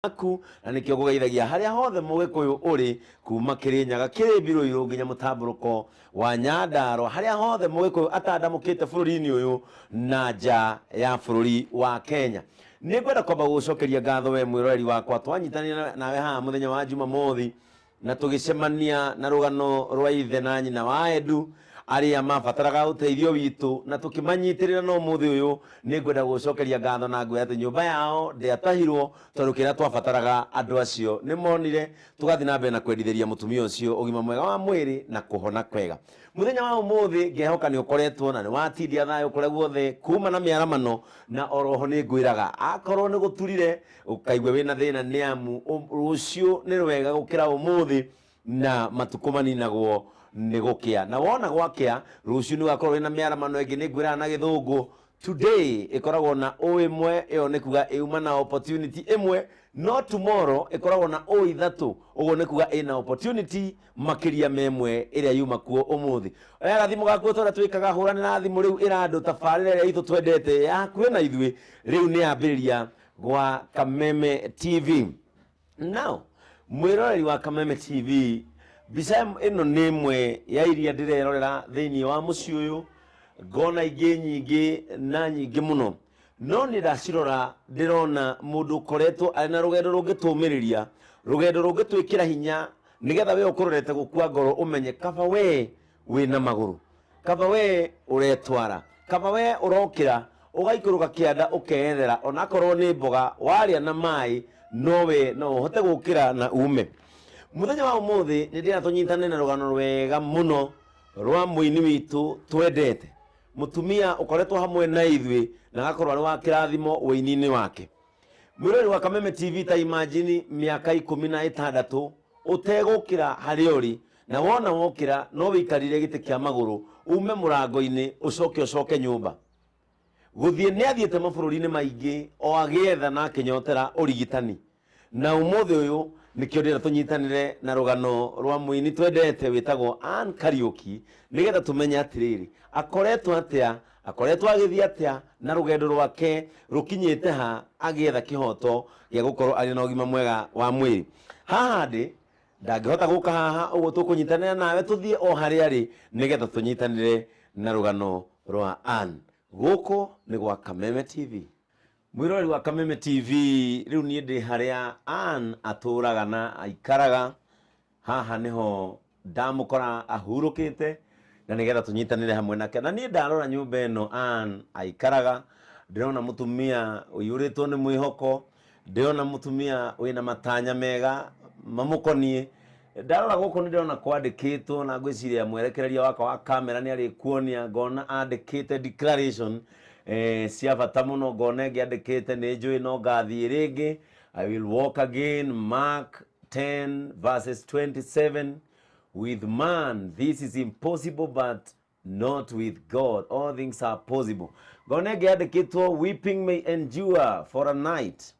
Aku na nĩkĩo ngũgeithagia harĩa hothe mũgĩkũyũ ũrĩ, kuma Kĩrĩnyaga, Kĩrĩmbirũirũ, nginya mũtambũrũko wa Nyandarũa, harĩa hothe mũgĩkũyũ atandamũkĩte bũrũri-inĩ ũyũ na nja ya bũrũri wa Kenya. Nĩ ngwenda kwamba gũgũcokeria ngatho we mwĩroreri wakwa, twanyitanĩra nawe haha mũthenya wa Jumamothi na tũgĩcemania na rũgano rwa ithe na nyina wa Edu arĩa mabataraga ũteithio witũ na tũkĩmanyitĩrĩra. No ũmũthĩ ũyũ nĩ ngwenda gũgũcokeria ngatho na ngwĩra atĩ nyũmba yao ndĩatahirwo, tondũ kĩrĩa twabataraga andũ acio nĩ monire. Tũgathiĩ na mbere na kwendithĩria mũtumia ũcio ũgima mwega wa mwĩrĩ na kũhona kwega. Mũthenya wa ũmũthĩ ngehoka nĩ ũkoretwo na nĩ watindia thayũ kũrĩa guothe kuma na mĩaramano, na oroho nĩ ngwĩraga akorwo nĩ gũturire ũkaigua wĩna thĩna, nĩ amu rũciũ nĩ rwega gũkĩra ũmũthĩ, na matukũ maninagwo nĩ gũkĩa, na wona gwakĩa rũciũ nĩ ũgakorwo wĩna mĩaramano ĩngĩ. Nĩ ngwĩraga na gĩthũngũ today ĩkoragwo na o ĩmwe, ĩyo nĩ kuga ĩuma na opportunity ĩmwe, no tomorrow ĩkoragwo na o ithatũ, ũguo nĩ kuga ĩna opportunity makĩria ma ĩmwe ĩrĩa yuma kuo ũmũthĩ. Oya gathimũ gaku ta ũrĩa twĩkaga, hũranĩra thimũ rĩu ĩra andũ tabarĩra ĩrĩa itũ twendete ya hakuhĩ na ithuĩ rĩu nĩ yambĩrĩria gwa Kameme TV. Now mwĩroreri wa Kameme TV, mbica ĩno nĩ ĩmwe ya iria ndĩrerorera thĩinĩ wa mũciĩ ũyũ, ngona ingĩ nyingĩ na nyingĩ mũno, no nĩ ndacirora ndĩrona mũndũ ũkoretwo arĩ na rũgendo rũngĩtũmĩrĩria, rũgendo rũngĩtwĩkĩra hinya, nĩgetha we ũkũrorete gũkua ngoro ũmenye kaba we wĩna magũrũ, kaba we ũretwara, kaba we ũrokĩra ũgaikũrũka kĩanda ũkeyethera onakorwo nĩ mboga warĩa na maĩ, no we no ũhote gũkĩra na ume. Mũthenya wa ũmũthĩ nĩ ndĩrenda tũnyitane na rũgano rwega mũno rwa mũini witũ twendete, mũtumia ũkoretwo hamwe na ithuĩ na agakorwo arĩ wa kĩrathimo ũini-inĩ wake. Mwĩroreri wa Kameme TV, ta imagine mĩaka 16 ũtegũkĩra harĩa ũrĩ, na wona wokĩra no wĩikarire gĩtĩ kĩa magũrũ, ume mũrango-inĩ ũcoke ũcoke nyũmba. Gũthiĩ nĩ athiĩte mabũrũri-inĩ maingĩ o agĩetha na akĩnyotera ũrigitani, na ũmũthĩ ũyũ nĩkĩo ndĩrenda tũnyitanĩre na rũgano rwa mũini twendete wĩtagwo Ann Kariũki, nĩgetha tũmenye atĩrĩrĩ, akoretwo atĩa, akoretwo agĩthiĩ atĩa, na rũgendo rwake rũkinyĩte ha agĩetha kĩhoto gĩa gũkorwo arĩ na ũgima mwega wa mwĩrĩ. Haha ndĩ ndangĩhota gũka haha, ũguo tũkũnyitanĩra nawe tũthiĩ o harĩa arĩ nĩgetha tũnyitanĩre na rũgano rwa Ann. Gũkũ nĩ gwa Kameme TV. Mwĩroreri wa Kameme TV, rĩu niĩ ndĩ harĩa Ann atũraga na aikaraga. Haha nĩho ndamũkora ahurũkĩte, na nĩgetha tũnyitanĩre hamwe nake. Na niĩ ndarora nyũmba ĩno Ann aikaraga, ndĩrona mũtumia ũiyũrĩtwo nĩ mwĩhoko, ndĩrona mũtumia wĩna matanya mega mamũkoniĩ. Ndarora gũkũ nĩ ndĩrona kwandĩkĩtwo, na ngwĩciria mwerekereria wakwa wa kamera nĩ arĩkuonia, ngona andĩkĩte declaration cia bata mũno. Ngona ĩngĩ andĩkĩte, "Nĩ njũĩ no ngathiĩ rĩngĩ, I will walk again," Mark 10 verses 27, "With man this is impossible, but not with God, all things are possible." Ngona ĩngĩ yandĩkĩtwo, "Weeping may endure for a night,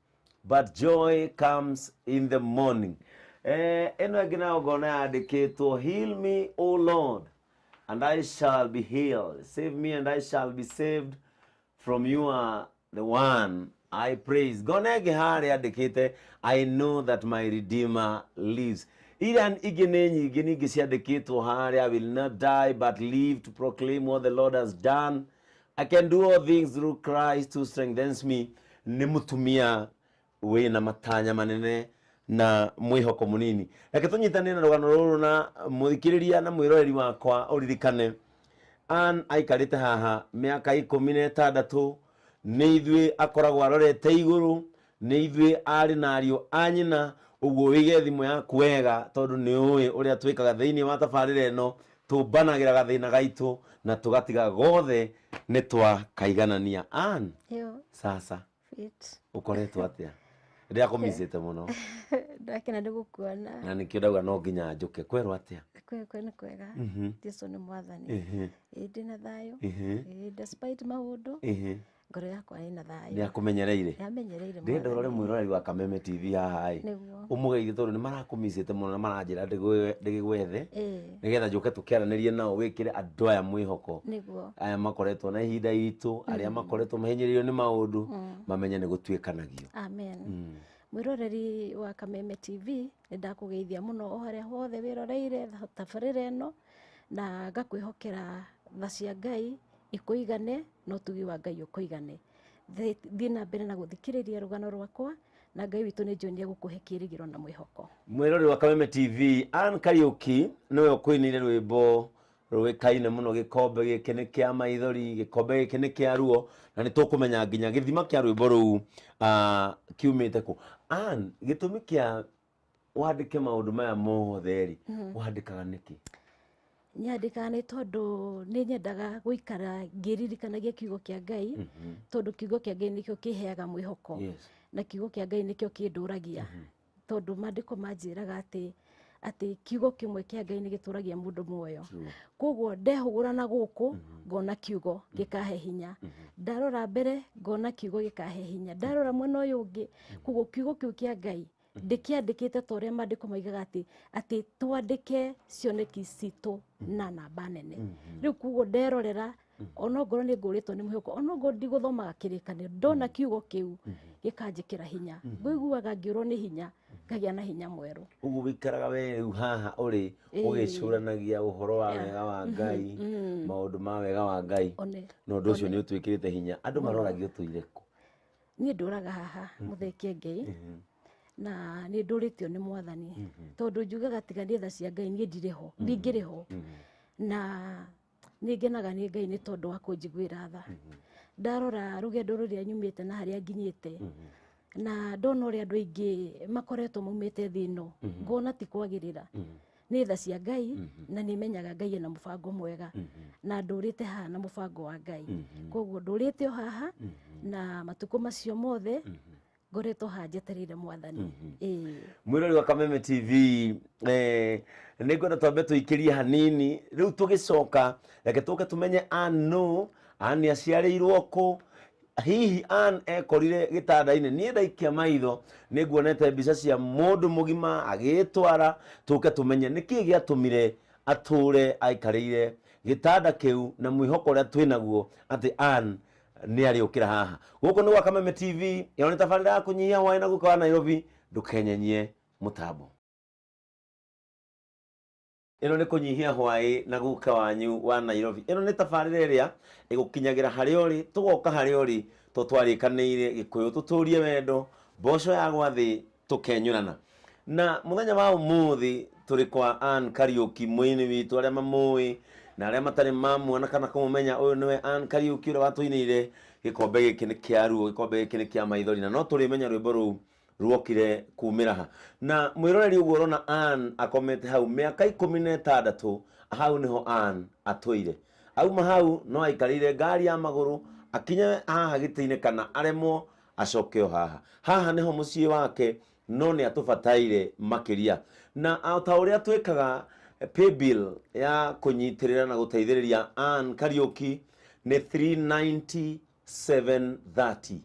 but joy comes in the morning." Ĩno ĩngĩ nayo ngona yandĩkĩtwo, "Heal me, O Lord, and I shall be healed. Save me and I shall be saved, for you are the one I praise." Ngona ĩngĩ harĩa andĩkĩte, "I know that my Redeemer lives." Iria ingĩ nĩ nyingĩ ningĩ ciandĩkĩtwo harĩa, "I will not die but live to proclaim what the Lord has done. I can do all things through Christ who strengthens me." Nĩ mũtumia wĩna matanya manene na mwĩhoko mũnini. Reke tũnyitanĩre na rũgano rũrũ, na mũthikĩrĩria na mwĩroreri wakwa ũririkane Ann aikarĩte haha mĩaka 16. Nĩ ithuĩ akoragwo arorete igũrũ, nĩ ithuĩ arĩ na ariũ a nyina. Ũguo wĩige thimũ yaku wega, tondũ nĩ ũĩ ũrĩa twĩkaga thĩinĩ wa tabarĩra ĩno, tũmbanagĩra gathĩna gaitũ na tũgatiga gothe nĩ twakaiganania. Ann, Yo, sasa fit. Ũkoretwo atĩa? Ndĩrakũmicĩte mũno. Ndakena nĩ gũkuona. Na nĩkĩo ndauga no nginya njũke. Kwerwo atĩa? Kwe nĩ kwega. Jesu nĩ mwathani. Ĩĩ, ndĩna thayũ. Ĩĩ, despite maũndũ, ngoro yakwa ĩna thayũ. Nĩ akũmenyereire. Nĩ amenyereire. Ndĩrenda ũrore mwĩroreri wa Kameme TV haha ĩ, ũmũgeithie, tondũ nĩ marakũmicĩte mũno na maranjĩra ndĩgĩgwethe nĩgetha njũke tũkĩaranĩrie nao, wĩkĩre andũ aya mwĩhoko, aya makoretwo na ihinda iritũ, arĩa makoretwo mahinyĩrĩirio nĩ maũndũ, mamenye nĩ gũtuĩkanagio. Amen. Mwĩroreri wa Kameme TV, nĩ ndakũgeithia mũno o harĩa hothe wĩroreire tabarĩra ĩno, na ngakwĩhokera tha cia Ngai ikũigane na ũtugi wa Ngai ũkũigane. Thiĩ na mbere na gũthikĩrĩria rũgano rwakwa, na Ngai witũ nĩ njũĩ nĩ egũkũhe kĩĩrĩgĩrĩro na mwĩhoko. Mwĩroreri wa Kameme TV, Ann Kariuki nĩwe ũkũinĩire rwĩmbo rũĩkaine mũno, gĩkombe gĩkĩ nĩ kĩa maithori, gĩkombe gĩkĩ nĩ kĩa ruo, na nĩ tũkũmenya nginya gĩthima kĩa rwĩmbo rũu kiumĩte kũ. Ann, gĩtũmi kĩa wandĩke maũndũ maya mothe rĩ, wandĩkaga nĩkĩ? Nyandĩkaga nĩ tondũ nĩ nyendaga gũikara ngĩririkanagia kiugo kĩa Ngai, tondũ kiugo kĩa Ngai nĩkĩo kĩheaga mwĩhoko. Na kiugo kĩa Ngai nĩkĩo kĩndũragia. Tondũ maandĩko manjĩraga atĩ kiugo kĩmwe kĩa Ngai nĩ gĩtũragia mũndũ muoyo. Koguo ndehũgũra na gũkũ ngona kiugo gĩkahe hinya, ndarora mbere ngona kiugo gĩkahe hinya, ndarora mwena ũyũ ũngĩ, koguo kiugo kĩu kĩa Ngai ndĩkĩandĩkĩte ta ũrĩa maandĩko maigaga atĩ twandĩke cioneki citũ na namba nene. Rĩu koguo nderorera, ona ngorwo nĩ ngũrĩtwo nĩ mwĩhoko, ona ngorwo ndigũthomaga kĩrĩkanĩro, ndona kiugo kĩu gĩkanjĩkĩra hinya, ngũiguaga ngĩũrwo nĩ hinya, ngagĩa na hinya mwerũ. Ũguo wĩikaraga we rĩu haha ũrĩ ũgĩcũranagia ũhoro wa wega wa Ngai, maũndũ ma wega wa Ngai, na ũndũ ũcio nĩ ũtwĩkĩrĩte hinya. Andũ maroragia ũtũire kũ? Niĩ ndũraga haha Mũthee Kĩengei, na nĩ ndũrĩtio nĩ Mwathani, tondũ njugaga tiga nĩ tha cia Ngai niĩ ndirĩ ho, ndingĩrĩ ho. Na nĩ ngenaga nĩ Ngai nĩ tondũ wa kũnjiguĩra tha. Ndarora rũgendo rũrĩa nyumĩte na harĩa nginyĩte, na ndona ũrĩa andũ aingĩ makoretwo maumĩte thĩ ĩno, ngona ti kwagĩrĩra. Nĩ tha cia Ngai, na nĩ menyaga Ngai ena mũbango mwega, na ndũrĩte haha na mũbango wa Ngai. Koguo ndũrĩte o haha, na matukũ macio mothe ngoretwo haha njetereire Mwathani. Mwĩrori wa Kameme TV, nĩ ngwenda twambe tũikĩrie hanini, rĩu tũgĩcoka reke tũke tũmenye Ann nũ, Ann aciarĩirwo kũ, hihi Ann ekorire gĩtanda-inĩ. Niĩ ndaikia maitho nĩ nguonete mbica cia mũndũ mũgima agĩtwara, tũke tũmenye nĩkĩ gĩatũmire atũre aikarĩire gĩtanda kĩu na mwĩhoko ũrĩa twĩnaguo atĩ Ann nĩ arĩũkĩra haha. Gũkũ nĩ gwa Kameme TV, ĩno nĩ tabarĩra ya kũnyihia hwaĩ na guka wa Nairobi, ndũkenyenyie mũtambo. Ĩno nĩ kũnyihia hwaĩ na guka wanyu wa Nairobi. Ĩno nĩ tabarĩra ĩrĩa ĩgũkinyagĩra harĩa ũrĩ, tũgoka harĩa ũrĩ, to twarĩkanĩire Gĩkũyũ tũtũrie wendo, mboco ya gwa thĩ tũkenyũrana. Na mũthenya wa ũmũthĩ tũrĩ kwa Ann Kariuki, mũini witũ, arĩa mamũĩ na arĩa matarĩ mamuona kana kũmũmenya, ũyũ nĩwe Ann Kariuki ũrĩa watũinĩire gĩkombe gĩkĩ nĩ kĩa ruo, gĩkombe gĩkĩ nĩ kĩa maithori, na no tũrĩmenya rwĩmbo rũu ruokire kumĩra ha. Na mwĩroreri ũguo ũrona Ann akomete hau mĩaka 16, hau nĩho Ann atũire. Auma hau no aikarĩire ngari ya magũrũ akinye haha gĩtĩ-inĩ kana aremwo acoke o haha. Haha nĩho mũciĩ wake, no nĩ atũbataire makĩria. Na o ta ũrĩa twĩkaga, paybill ya kũnyitĩrĩra na gũteithĩrĩria Ann Kariuki nĩ 39730,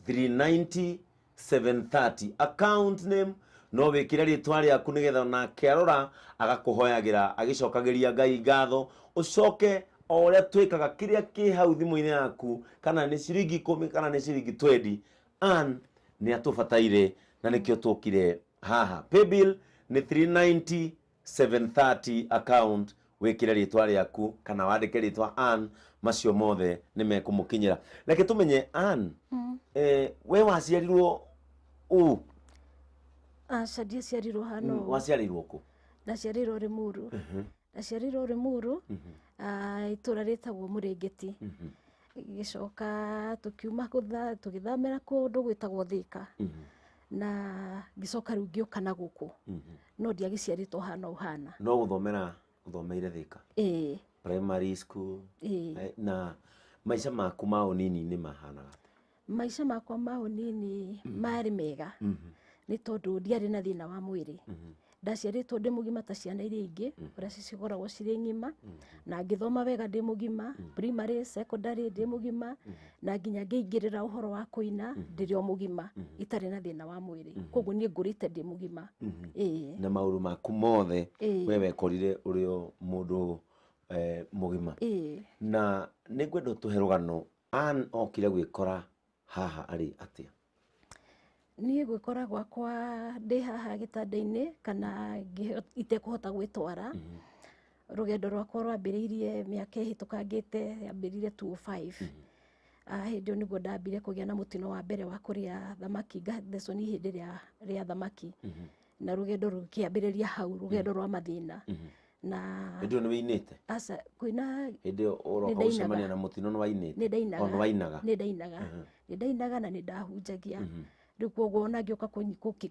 39730. Account name no wĩkĩre rĩtwa rĩaku nĩgetha onake arora agakũhoyagĩra agĩcokagĩria Ngai ngatho. Ũcoke o ũrĩa twĩkaga kĩrĩa kĩ hau thimũ-inĩ yaku, kana nĩ ciringi 10 kana nĩ ciringi 20, Ann nĩ atũbataire na nĩkĩo tũkire haha. Paybill nĩ 39730, account wĩkĩre rĩtwa rĩaku kana wandĩke rĩtwa Ann, macio mothe nĩ mekũmũkinyĩra. Reke tũmenye Ann, we waciarirwo ũ? Aca, ndiaciarirwo hano. Waciarĩirwo kũ? Ndaciarĩirwo Limuru. Ndaciarĩirwo Limuru, itũra rĩtagwo Mũrĩngĩti. Gĩcoka tũkiuma tũgĩthamĩra kũndũ gwĩtagwo Thika. Na ngĩcoka rĩu ngĩũka na gũkũ. No ndiagĩciarĩtwo hana ũhana. No gũthomera ũthomeire Thika? Ĩĩ. Primary school? Ĩĩ. Na maica maku ma ũnini-inĩ mahanaga atĩa? Maica makwa ma ũnini marĩ mega. Nĩ tondũ ndiarĩ na thĩna wa mwĩrĩ. Ndaciarĩtwo ndĩ mũgima ta ciana iria ingĩ, ũrĩa cikoragwo cirĩ ng'ima, na ngĩthoma wega ndĩ mũgima, primary, secondary ndĩ mũgima, na nginya ngĩingĩrĩra ũhoro wa kũina ndĩrĩ o mũgima, itarĩ na thĩna wa mwĩrĩ. Koguo niĩ ngũrĩte ndĩ mũgima. Ĩĩ. Na maũndũ maku mothe we wekorire ũrĩ o mũndũ mũgima. Ĩĩ. Na nĩ ngwenda ũtũhe rũgano, Ann okire gwĩkora haha arĩ atĩa? Niĩ gwĩkora gwakwa ndĩ haha gĩtanda-inĩ kana itekũhota gwĩtwara, rũgendo rwakwa rwambĩrĩirie mĩaka ĩhĩtũkangĩte, yambĩrĩirie 2005. Hĩndĩ ĩyo nĩguo ndambire kũgĩa na mũtino wa mbere wa kũrĩa thamaki, ngathecwo nĩ ihĩndĩ rĩa thamaki. Na rũgendo rũkĩambĩrĩria hau, rũgendo rwa mathĩna. Na Hĩndĩ ĩyo nĩ wĩinĩte? Aca, kwĩna Hĩndĩ ĩyo ũroka Nĩ ndainaga. gũcemania na mũtino nĩ wainĩte? Nĩ ndainaga. O nĩ wainaga? Nĩ ndainaga. Nĩ ndainaga na nĩ ndahunjagia. Rĩu koguo ona ngĩũka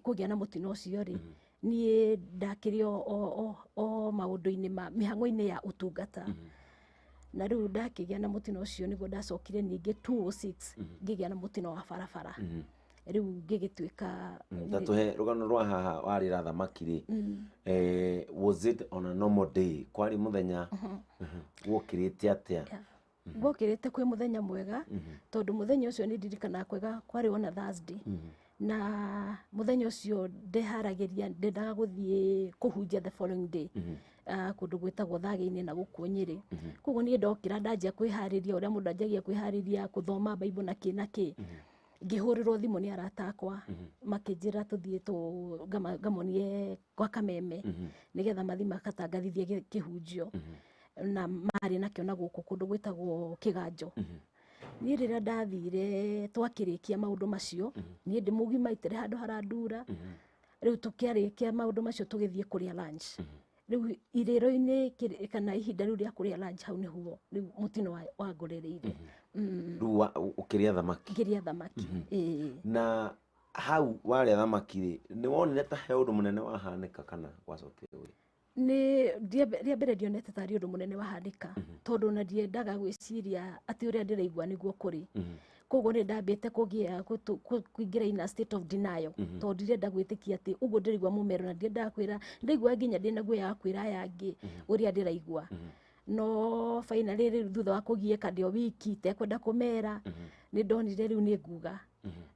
kũgĩa na mũtino ũcio rĩ, niĩ ndakĩrĩ o maũndũ-inĩ ma mĩhang'o-inĩ ya ũtungata. Na rĩu ndakĩgĩa na mũtino ũcio nĩguo ndacokire ningĩ 206 ngĩgĩa na mũtino wa barabara. Rĩu ngĩgĩtuĩka Ta tũhe rũgano rwa haha warĩra thamaki rĩ, was it on a normal day? Kwarĩ mũthenya wokĩrĩte atĩa? Gwokĩrĩte kwĩ mũthenya mwega, tondũ mũthenya ũcio nĩ ndirikanaga kwega, kwarĩ ona Thursday. Na mũthenya ũcio ndeharagĩria, ndendaga gũthiĩ kũhunjia the following day. Kũndũ gwĩtagwo Thagĩ-inĩ na gũkũ Nyĩrĩ. Koguo niĩ ndokĩra ndanjia kwĩharĩria ũrĩa mũndũ anjagia kwĩharĩria gũthoma Bible na kĩ na kĩ. Ngĩhũrĩrwo thimũ nĩ arata akwa, makĩnjĩra tũthiĩ ngamonie gwa Kameme, nĩgetha mathiĩ makatangathithie kĩhunjio. Na marĩ nakĩo na gũkũ kũndũ gwĩtagwo Kĩganjo. Niĩ rĩrĩa ndathire twakĩrĩkia maũndũ macio, niĩ ndĩ mũgima itarĩ handũ harandura. Rĩu tũkĩarĩkia maũndũ macio tũgĩthiĩ kũrĩa lunch. Rĩu irĩro-inĩ kana ihinda rĩu rĩa kũrĩa lunch, hau nĩguo rĩu mũtino wangorereire. Rĩu ũkĩrĩa thamaki? Ngĩrĩa thamaki. Ĩĩ. Na hau warĩa thamaki rĩ, nĩ wonire ta he ũndũ mũnene wahanĩka kana gwacokire ũrĩa? Nĩ rĩa mbere ndionete tarĩ ũndũ mũnene wahanĩka, tondũ ona ndiendaga gwĩciria atĩ ũrĩa ndĩraigua nĩguo kũrĩ. Koguo nĩ ndambĩte kũingĩra in a state of denial, tondũ ndirenda gwĩtĩkia atĩ ũguo ndĩraigua mũmero, na ndiendaga kwĩra, ndaigua nginya ndĩna guoya wa kwĩra aya angĩ ũrĩa ndĩraigua. No finally rĩu thutha wa kũgiĩka ndĩ o wiki itekwenda kũmera, nĩ ndonire rĩu nĩ nguga.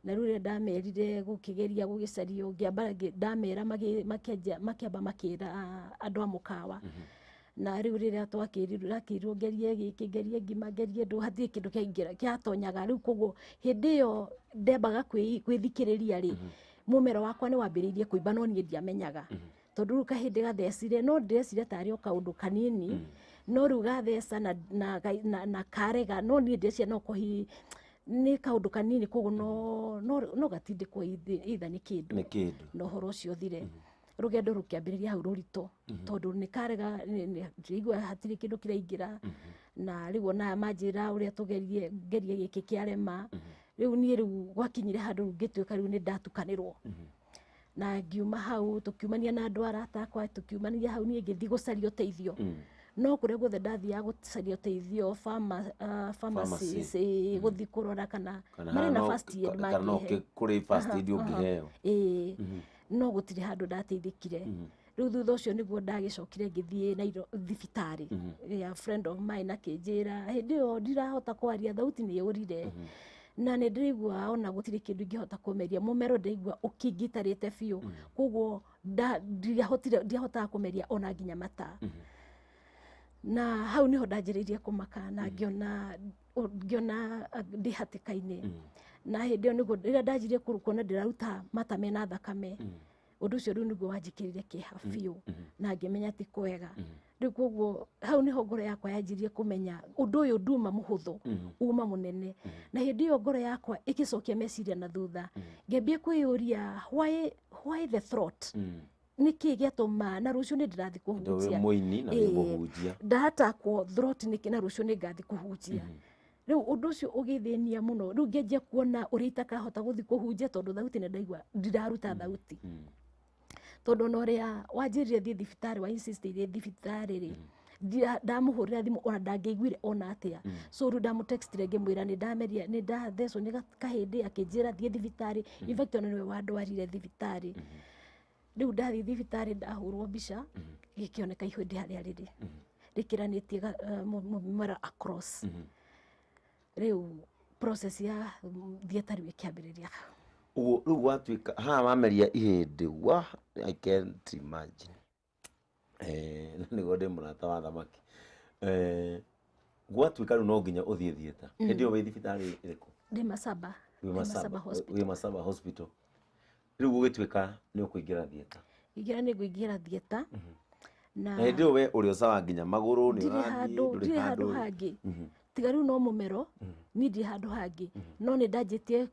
Na rĩu rĩrĩa ndamerire gũkĩgeria gũgĩcario, ngĩamba ndamera makĩamba makĩra andũ a mũkawa. Na rĩu rĩrĩa twakĩrirwo, ndakĩrirwo ngerie gĩkĩ, ngerie ngima, ngerie ndũ, hatirĩ kĩndũ kĩaingĩra kĩatonyaga. Rĩu koguo hĩndĩ ĩyo ndembaga kwĩthikĩrĩria rĩ, mũmero wakwa nĩ wambĩrĩirie kũimba, no niĩ ndiamenyaga. Tondũ rĩu kahĩndĩ gathecire, no ndĩrecire tarĩ o kaũndũ kanini, no rĩu gatheca na karega, no niĩ ndĩreciria no kũhi nĩ kaũndũ kanini, koguo no gatindĩkwo either nĩ kĩndũ. Nĩ kĩndũ. Na ũhoro ũcio ũthire. Rũgendo rũkĩambĩrĩria hau rũritũ, tondũ nĩ karega, ndĩraigua hatirĩ kĩndũ kĩraingĩra. Na rĩu ona aya manjĩra ũrĩa tũgerie, ngerie gĩkĩ kĩarema. Rĩu niĩ rĩu gwakinyire handũ rĩu ngĩtuĩka rĩu nĩ ndatukanĩrwo. Na ngiuma hau, tũkiumania na andũ arata akwa, tũkiumania hau niĩ ngĩthiĩ gũcaria ũteithio. No kũrĩa guothe ndathiaga gũcaria ũteithio, pharmacies, gũthiĩ kũrora kana Kana marĩ na no first aid kana no mangĩhe. kũrĩ first aid ũngĩheo. Ĩĩ. No gũtirĩ handũ ndateithĩkire. Rĩu thutha ũcio nĩguo ndagĩcokire ngĩthiĩ thibitarĩ ya friend of mine, akĩnjĩra hĩndĩ ĩyo ndirahota kwaria, thauti nĩ yũrire. Na nĩ ndĩraigua ona gũtirĩ kĩndũ ingĩhota kũmeria, mũmero ndĩraigua ũkĩngitarĩte biũ. Koguo ndiahotaga kũmeria ona nginya mata. Na hau niho ndanjĩrĩirie kũmaka na ngĩona ndĩ hatĩka-inĩ. Na hĩndĩ ĩyo nĩguo rĩrĩa ndanjirie kuona ndĩraruta mata mena thakame, ũndũ ũcio rĩu nĩguo wanjĩkĩrire kĩeha biũ, na ngĩmenya ti kwega. Rĩu koguo hau niho ngoro yakwa yanjirie kũmenya ũndũ ũyũ nduma mũhũthũ, uma mũnene. Na hĩndĩ ĩyo ngoro yakwa ĩgĩcokia meciria na thutha, ngĩambia kwĩyũria why the throat? Nĩkĩ gĩatũma na rũciũ nĩ ndĩrathiĩ Ndũ wĩ kũhunjia? mũini na wĩ mũhunjia. Ndatakwo throat nĩkĩ na rũciũ nĩ ngathiĩ kũhunjia? Rĩu ũndũ ũcio ũgĩthĩnia mũno. Rĩu ngĩanjia kuona ũrĩa itakahota gũthiĩ kũhunjia, tondũ thauti nĩ ndaigua ndiraruta thauti. Tondũ ona ũrĩa wanjĩrire thiĩ thibitarĩ, wa insist-ire thibitarĩ rĩ, ndamũhũrĩra thimũ ona ndangĩaiguire ona atĩa. So rĩu ndamũtextire ngĩmwĩra nĩ ndameria, nĩ ndathecwo nĩ kahĩndĩ, akĩnjĩra thiĩ thibitarĩ. In fact ona nĩwe wandwarire thibitarĩ. Rĩu ndathiĩ thibitarĩ ndahũrwo mbica, gĩkĩoneka ihĩndĩ harĩa rĩrĩ rĩkĩranĩtie mũmera across. Rĩu process ya theatre rĩu ĩkĩambĩrĩria. Ũguo rĩu gwatuĩka haha wameria ihĩndĩ, wa I can't imagine. Na nĩguo ndĩ mũrata wa thamaki. Gwatuĩka rĩu no nginya ũthiĩ theatre. Hĩndĩ ĩyo wĩ thibitarĩ ĩrĩkũ? Ndĩ Masaba. Wĩ Ndĩ Masaba, Masaba Hospital. Wĩ Masaba Hospital. Rĩu gũgĩtuĩka nĩ ũkũingĩra theatre. Ingĩra nĩ ngũingĩra theatre. Na Na hĩndĩ ĩyo we ũrĩ ũcawa nginya magũrũ nĩ ndirĩ ũrathiĩ, handũ, ndũrĩ ndirĩ handũ handũ. hangĩ. Tiga rĩu no mũmero, niĩ ndirĩ handũ hangĩ. No nĩ ndanjĩtie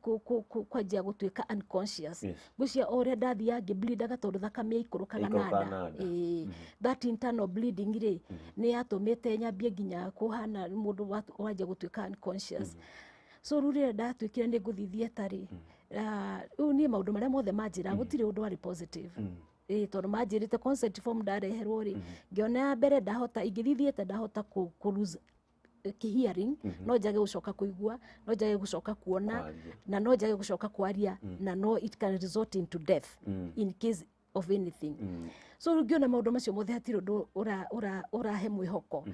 kwanjia gũtuĩka unconscious. Ngwĩciria o ũrĩa ndathiaga ngĩbleedaga tondũ thakame yaikũrũkaga na Yaikũrũkaga nda. na nda. Ĩĩ. That internal bleeding rĩ, nĩ yatũmĩte nyambie nginya kũhana mũndũ wanjia gũtuĩka unconscious. So rĩu rĩrĩa ndatuĩkire nĩ ngũthiĩ theatre rĩ, rĩu niĩ maũndũ marĩa mothe manjĩraga gũtirĩ ũndũ warĩ positive. Ĩĩ, tondũ manjĩrĩte consent form ndareherwo rĩ, ngĩona ya mbere ndahota, ingĩthiĩ theatre ndahota kũ lose hearing, no njage gũcoka kũigua, no njage gũcoka kuona, Kwaria. na no njage gũcoka kwaria, na no it can result into death in case of anything. So rĩu ngĩona maũndũ macio mothe hatirĩ ũndũ ũrahe mwĩhoko.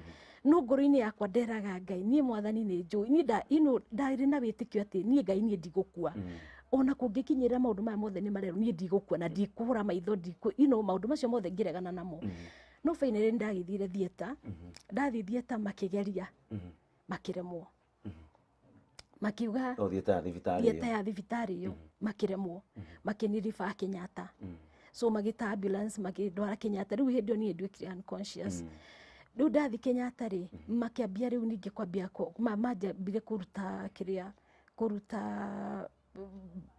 No ngoro-inĩ yakwa nderaga Ngai, niĩ mwathani nĩ njũĩ, niĩ ndarĩ na wĩtĩkio atĩ niĩ Ngai niĩ ndigũkua. Ona kũngĩkinyĩrĩra maũndũ maya mothe nĩ marerwo, niĩ ndigũkua na ndikũhũra maitho, maũndũ macio mothe ngĩregana namo. No finally nĩ ndagĩthire theatre, ndathiĩ theatre makĩgeria, makĩremwo. Makiuga O theatre ya thibitarĩ theatre ĩyo. ya thibitarĩ ĩyo, makĩremwo. Makĩniriba Kenyatta. So magĩta ambulance makĩndwara Kenyatta. Rĩu hĩndĩ ĩyo niĩ nduĩkire unconscious. Rĩu ndathiĩ Kenyatta rĩ, makĩambia rĩu ningĩ kwambia manjambire kũruta kĩrĩa, kũruta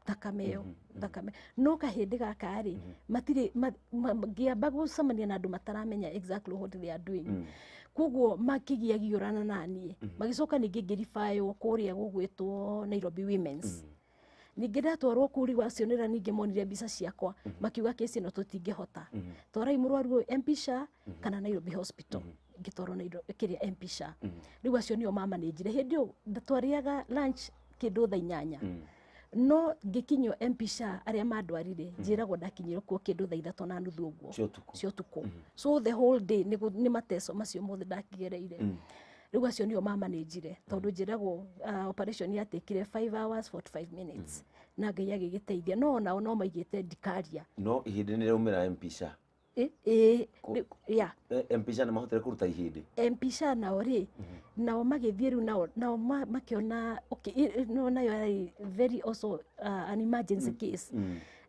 thakame ĩyo, thakame. No kahĩndĩ gaka rĩ, matirĩ, ngĩamba gũcemania na andũ mataramenya exactly what they are doing. Koguo makĩgiagiũrana na niĩ. Magĩcoka ningĩ ngĩribaywo kũrĩa gũgwĩtwo Nairobi Women's. Ningĩ ndatwarwo kũu rĩu acio nĩrĩa ningĩ monire mbica ciakwa, makiuga kesi ĩno tũtingĩhota. Twarai mũrwaru ũyũ MP SHA kana Nairobi Hospital. Ngĩtwarwo Nairobi, kĩrĩa MP SHA. Rĩu acio nĩo mamanĩnjire. Hĩndĩ ĩyo twarĩaga lunch kĩndũ thaa inyanya. No ngĩkinyio MP SHA arĩa mandwarire, njĩragwo ndakinyire kuo kĩndũ thaa ithatũ na nuthu ũguo. Cia ũtukũ. Cia ũtukũ. So the whole day nĩ mateso macio mothe ndakigereire. Rĩu acio nĩo mamanĩnjire tondũ njĩragwo, operation yatekire 5 hours 45 minutes. Na Ngai agĩgĩteithia. No onao no maigĩte ndikaria. No ihĩndĩ nĩ rĩaumĩra MP SHA. Ya. MP SHA nĩ mahotire kũruta ihĩndĩ. MP SHA nao rĩ, nao magĩthiĩ rĩu nao makĩona, okay, no nayo yarĩ very also, an emergency case.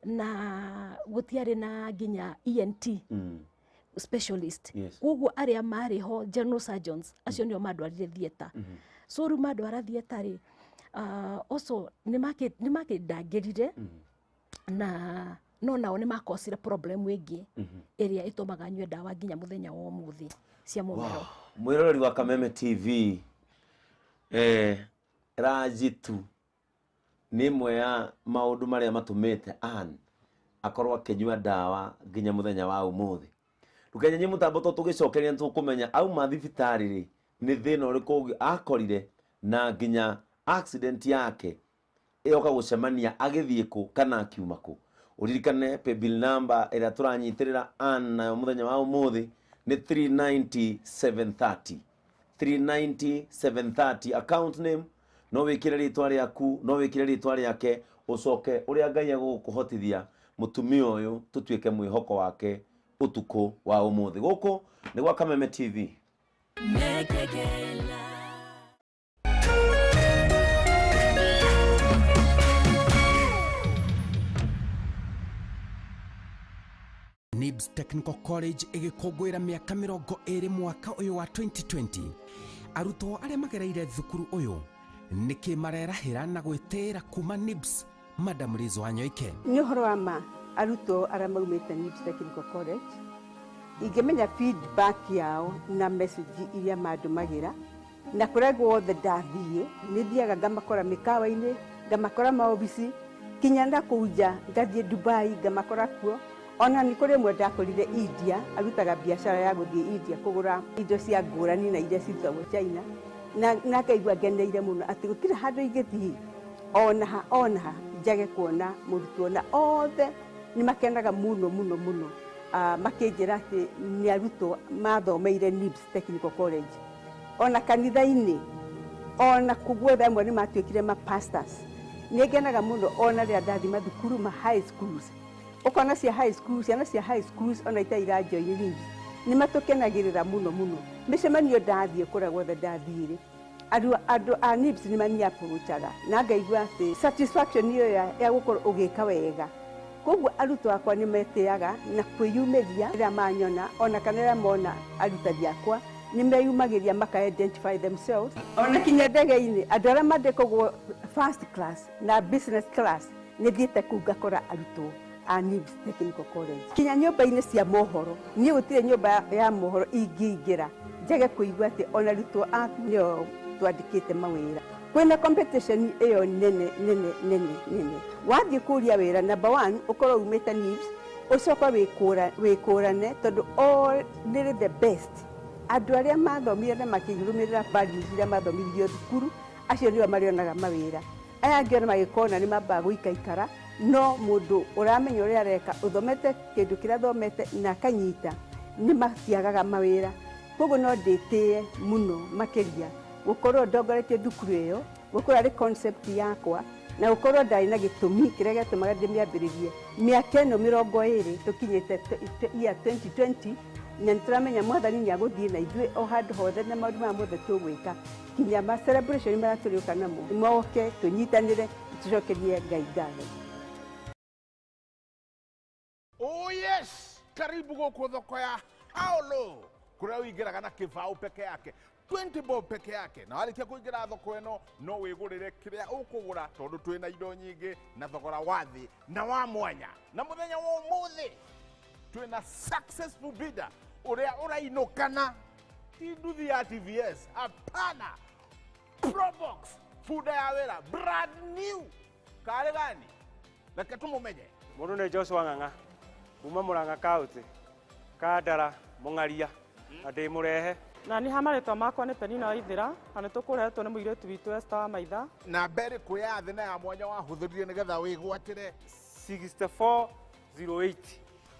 Na gũtiarĩ na nginya ENT specialist. Koguo arĩa marĩ ho general surgeons acio nĩo mandwarire theatre. So rĩu mandwara theatre rĩ, also nĩ makĩndangĩrire, na no nao nĩ makosire problem ĩngĩ ĩrĩa ĩtũmaga nyue ndawa nginya mũthenya wa ũmũthĩ cia mũmero. Mwĩroreri wa Kameme TV, Rajitu nĩ ĩmwe ya maũndũ marĩa matũmĩte Ann akorwo akĩnyua ndawa nginya mũthenya wa ũmũthĩ. Ndũkenyenye mũtambo tondũ tũgĩcokeria nĩ tũkũmenya auma thibitarĩ rĩ, nĩ thĩna ũrĩkũ ũngĩ akorire na nginya accident yake ĩyoka gũcemania agĩthiĩ kũ kana akiuma kũ. Ũririkane paybill number ĩrĩa tũranyitĩrĩra Ann nayo mũthenya wa ũmũthĩ nĩ 390,730. 390,730 account name, no wĩkĩre rĩtwa rĩaku, no wĩkĩre rĩtwa rĩake, ũcoke ũrĩa Ngai egũkũhotithia mũtumia ũyũ tũtuĩke mwĩhoko wake ũtukũ wa ũmũthĩ. Gũkũ nĩ gwa Kameme TV. NIBS Technical College ĩgĩkũngũĩra mĩaka 20 mwaka ũyũ wa 2020. Arutwo arĩa magereire thukuru ũyũ nĩkĩ marerahĩra na gwĩtĩĩra kuma NIBS? Madam Liz Wanyoike. Nĩ ũhoro wa ma arutwo arĩa maumĩte NIBS Technical College ingĩmenya feedback yao na message iria mandũmagĩra na kũrĩa guothe ndathiĩ nĩ thiaga ngamakora mĩkawa-inĩ, ngamakora maobici, kinya na kũu nja ngathiĩ Dubai ngamakora kuo. Ona nĩ kũrĩ ĩmwe ndakorire India, arutaga biacara ya gũthiĩ India kũgũra indo cia ngũrani na iria cirutagwo China, na ngaigua ngeneire mũno atĩ gũtirĩ handũ ingĩthiĩ ona ha ona ha njage kuona mũrutwo, na othe nĩ makenaga mũno mũno mũno. Makĩnjĩra atĩ nĩ arutwo mathomeire NIBS Technical College. Ona kanitha-inĩ, ona kũu guothe amwe nĩ matuĩkire ma pastors. Nĩ ngenaga mũno ona rĩrĩa ndathiĩ mathukuru ma high schools. Ũkona cia high school, ciana cia high schools ona itarĩ irajoin NIBS, nĩ matũkenagĩrĩra mũno mũno. Mĩcemanio ndathiĩ kũrĩa guothe ndathiĩ rĩ, andũ a NIBS nĩ mani-approachaga na ngaigua atĩ satisfaction ĩyo ya gũkorwo ũgĩka wega. Koguo arutwo akwa nĩ metĩaga na kwĩyumĩria rĩrĩa manyona, ona kana rĩrĩa mona arutani akwa nĩ meyumagĩria maka identify themselves. Ona kinya ndege-inĩ andũ arĩa mandĩkagwo first class na business class nĩ thiĩte kũu ngakora arutwo a NIBS Technical College. Kinya nyũmba-inĩ cia mohoro, niĩ gũtirĩ nyũmba ya mohoro ingĩingĩra njage kũigua atĩ ona arutwo aku nĩo twandĩkĩte mawĩra. Kwĩna competition ĩyo nene nene nene nene. Wathiĩ kũria wĩra, number one ũkorwo umĩte NIBS, ũcoke wĩkũrane tondũ all nĩrĩ the best. Andũ arĩa mathomire na makĩrũmĩrĩra values iria mathomithirio thukuru, acio nĩo marĩonaga mawĩra. Aya angĩ ona magĩkona nĩ mambaga gũikaikara, no mũndũ ũramenya ũrĩa areka, ũthomete kĩndũ kĩrĩa athomete na akanyita, nĩ matiagaga mawĩra. Koguo no ndĩtĩe mũno makĩria gũkorwo ndongoretie thukuru ĩyo, gũkorwo arĩ concept yakwa, na gũkorwo ndarĩ na gĩtũmi kĩrĩa gĩatũmaga ndĩmĩambĩrĩrie mĩaka ĩno 20 tũkinyĩte year 2020, na nĩ tũramenya mwathani nĩ agũthiĩ na ithuĩ o handũ hothe na maũndũ maya mothe tũgwĩka, kinya ma celebration marĩa tũrĩũka namo moke tũnyitanĩre tũcokerie Ngai ngatho. Oh yes, karibu gũkũ thoko ya Haolo kũrĩa ũingĩraga na kĩbaũ peke yake 20 bob peke yake, na warĩkia kũingĩra thoko ĩno no wĩgũrĩre kĩrĩa ũkũgũra tondũ twĩna indo nyingĩ na thogora wa thĩ na wa mwanya. Na mũthenya wa ũmũthĩ twĩna successful bidder ũrĩa ũrainũkana ti nduthi ya TVS, hapana, Probox bunda ya wĩra brand new. Karĩ gani? Reke tũmũmenye. Mũndũ nĩ Joshua Ng'ang'a kuma Murang'a County, Kandara, Mũng'aria, na ndĩ mũrehe. Na nĩ ha marĩtwa makwa nĩ Penina Waithĩra, na nĩ tũkũrehetwo nĩ mũirĩtu witũ Esther wa Maitha. Na mbere ĩrĩkũ ya thĩ na ya mwanya wahũthĩrire nĩgetha wĩgwatĩre? 6408.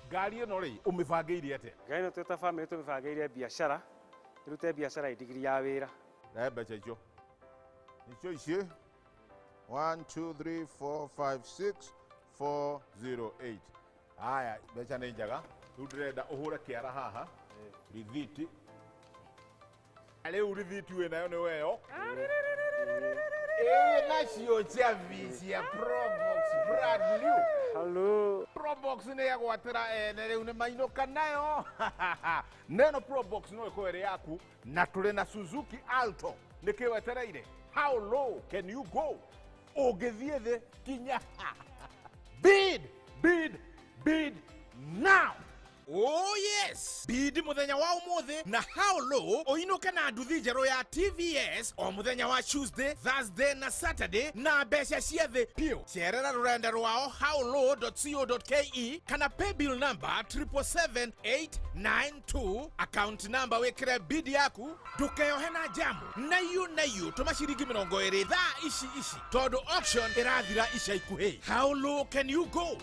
Ngari ĩno rĩ, ũmĩbangĩire atĩa? Ngari ĩno twĩ ta bamĩrĩ tũmĩbangĩire biacara, ĩrute biacara ndigiri ya wĩra. Rehe mbeca icio. Icio ici. 1 2 3 4 5 6 4 0 8. Haya, mbeca nĩ njega. Rĩu ndĩrenda ũhũre kĩara haha. Rithiti. Rĩu rithiti wĩnayo nĩ weyo. Ĩĩ nacio njabi cia Probox brand new. Hello. Probox nĩ yagwatĩra ene rĩu nĩ mainũka nayo. Neno Probox no ĩkorwo ĩrĩ yaku, na tũrĩ na Suzuki Alto. Nĩkĩ wetereire? How low can you go? Ũngĩthiĩ thĩ kinya. Bid, bid, bid now. Oh yes, bid muthenya wa umuthi na how low uinuke na nduthi njerũ ya TVS o muthenya wa Tuesday, Thursday na Saturday na mbeca cia thĩ piũ. Cerera rũrenda rwao howlow.co.ke kana paybill number 777892, account number wikire bid yaku. Ndukeyohe na jamu na yu na yu tũma ciringi 20 thaa ici ici tondũ auction ĩrathira ica ikuhĩ. How low can you go?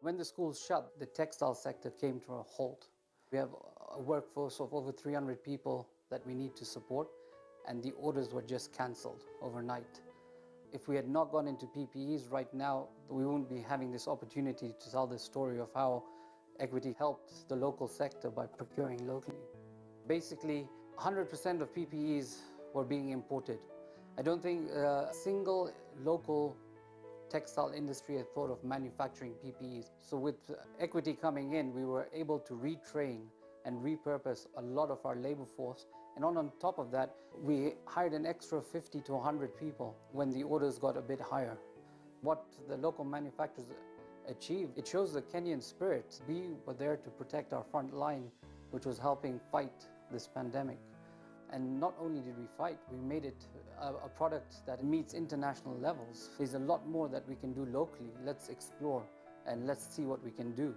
When the schools shut, the textile sector came to a halt. We have a workforce of over 300 people that we need to support, and the orders were just cancelled overnight. If we had not gone into PPEs right now, we wouldn't be having this opportunity to tell the story of how Equity helped the local sector by procuring locally. Basically, 100% of PPEs were being imported. I don't think a single local textile industry had thought of manufacturing PPEs. So with Equity coming in, we were able to retrain and repurpose a lot of our labor force. And on top of that, we hired an extra 50 to 100 people when the orders got a bit higher. What the local manufacturers achieved, it shows the Kenyan spirit. We were there to protect our front line, which was helping fight this pandemic. And not only did we fight, we made it a product that meets international levels. There's a lot more that we can do locally. Let's explore and let's see what we can do.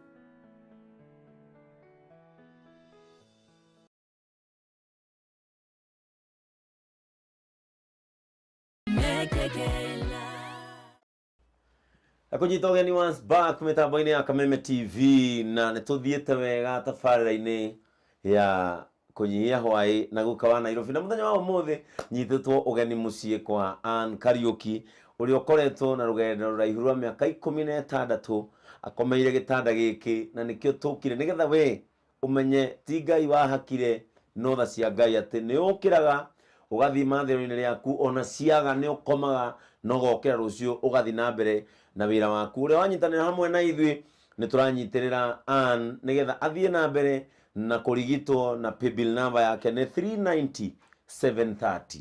Akunyita ũgeni once back mĩtambo-inĩ ya Kameme TV, na nĩ tũthiĩte wega tabarĩra-inĩ ya kũnyihia hwaĩ na guka wa Nairobi. Na mũthenya wa ũmũthĩ nyitĩtwo ũgeni mũciĩ kwa Ann Kariuki ũrĩa ũkoretwo na rũgendo rũraihu rwa mĩaka 16 akomeire gĩtanda gĩkĩ, na nĩkĩo tũkire nĩgetha we ũmenye ti Ngai wahakire no tha cia Ngai atĩ nĩ ũkĩraga Ũgathiĩ mathĩro-inĩ rĩaku ona ciaga nĩ ũkomaga na ũgokĩra rũciũ ũgathiĩ na mbere na wĩra waku. Ũrĩa wanyitanĩra hamwe na ithuĩ nĩ tũranyitĩrĩra Ann nĩgetha athiĩ na mbere na kũrigitwo, na paybill number yake nĩ 390 730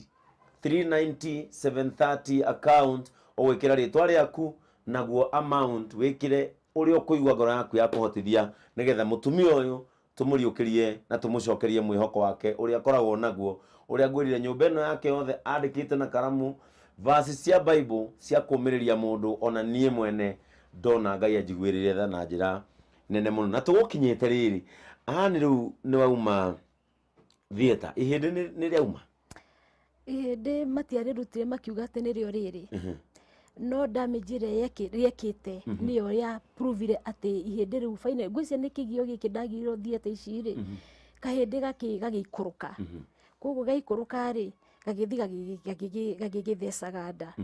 390 730 account. Ũgwĩkĩra rĩtwa rĩaku naguo amount wĩkĩre ũrĩa ũkũigua ngoro yaku ya kũhotithia nĩgetha mũtumia ũyũ tũmũriũkĩrie na tũmũcokerie mwĩhoko wake ũrĩa akoragwo naguo. Ũrĩa ngwĩrire nyũmba ĩno yake yothe andĩkĩte na karamu verses cia Bible cia kũmĩrĩria mũndũ. Ona niĩ mwene ndona Ngai anjiguĩrĩire tha na njĩra nene mũno. Na tũgũkinyĩte rĩrĩ Ann, rĩu nĩ wauma theatre, ihĩndĩ nĩ rĩauma? Ihĩndĩ matiarĩrutire, makiuga atĩ nĩrĩo rĩrĩ, no damage ĩrĩa rĩekĩte nĩyo ya provire atĩ ihĩndĩ rĩu final. Ngwĩciria nĩ kĩgio gĩkĩ ndagĩrĩirwo theatre ici rĩ, kahĩndĩ gagĩikũrũka. Koguo gaikũrũka rĩ, gagĩthiĩ gagĩgĩthecaga nda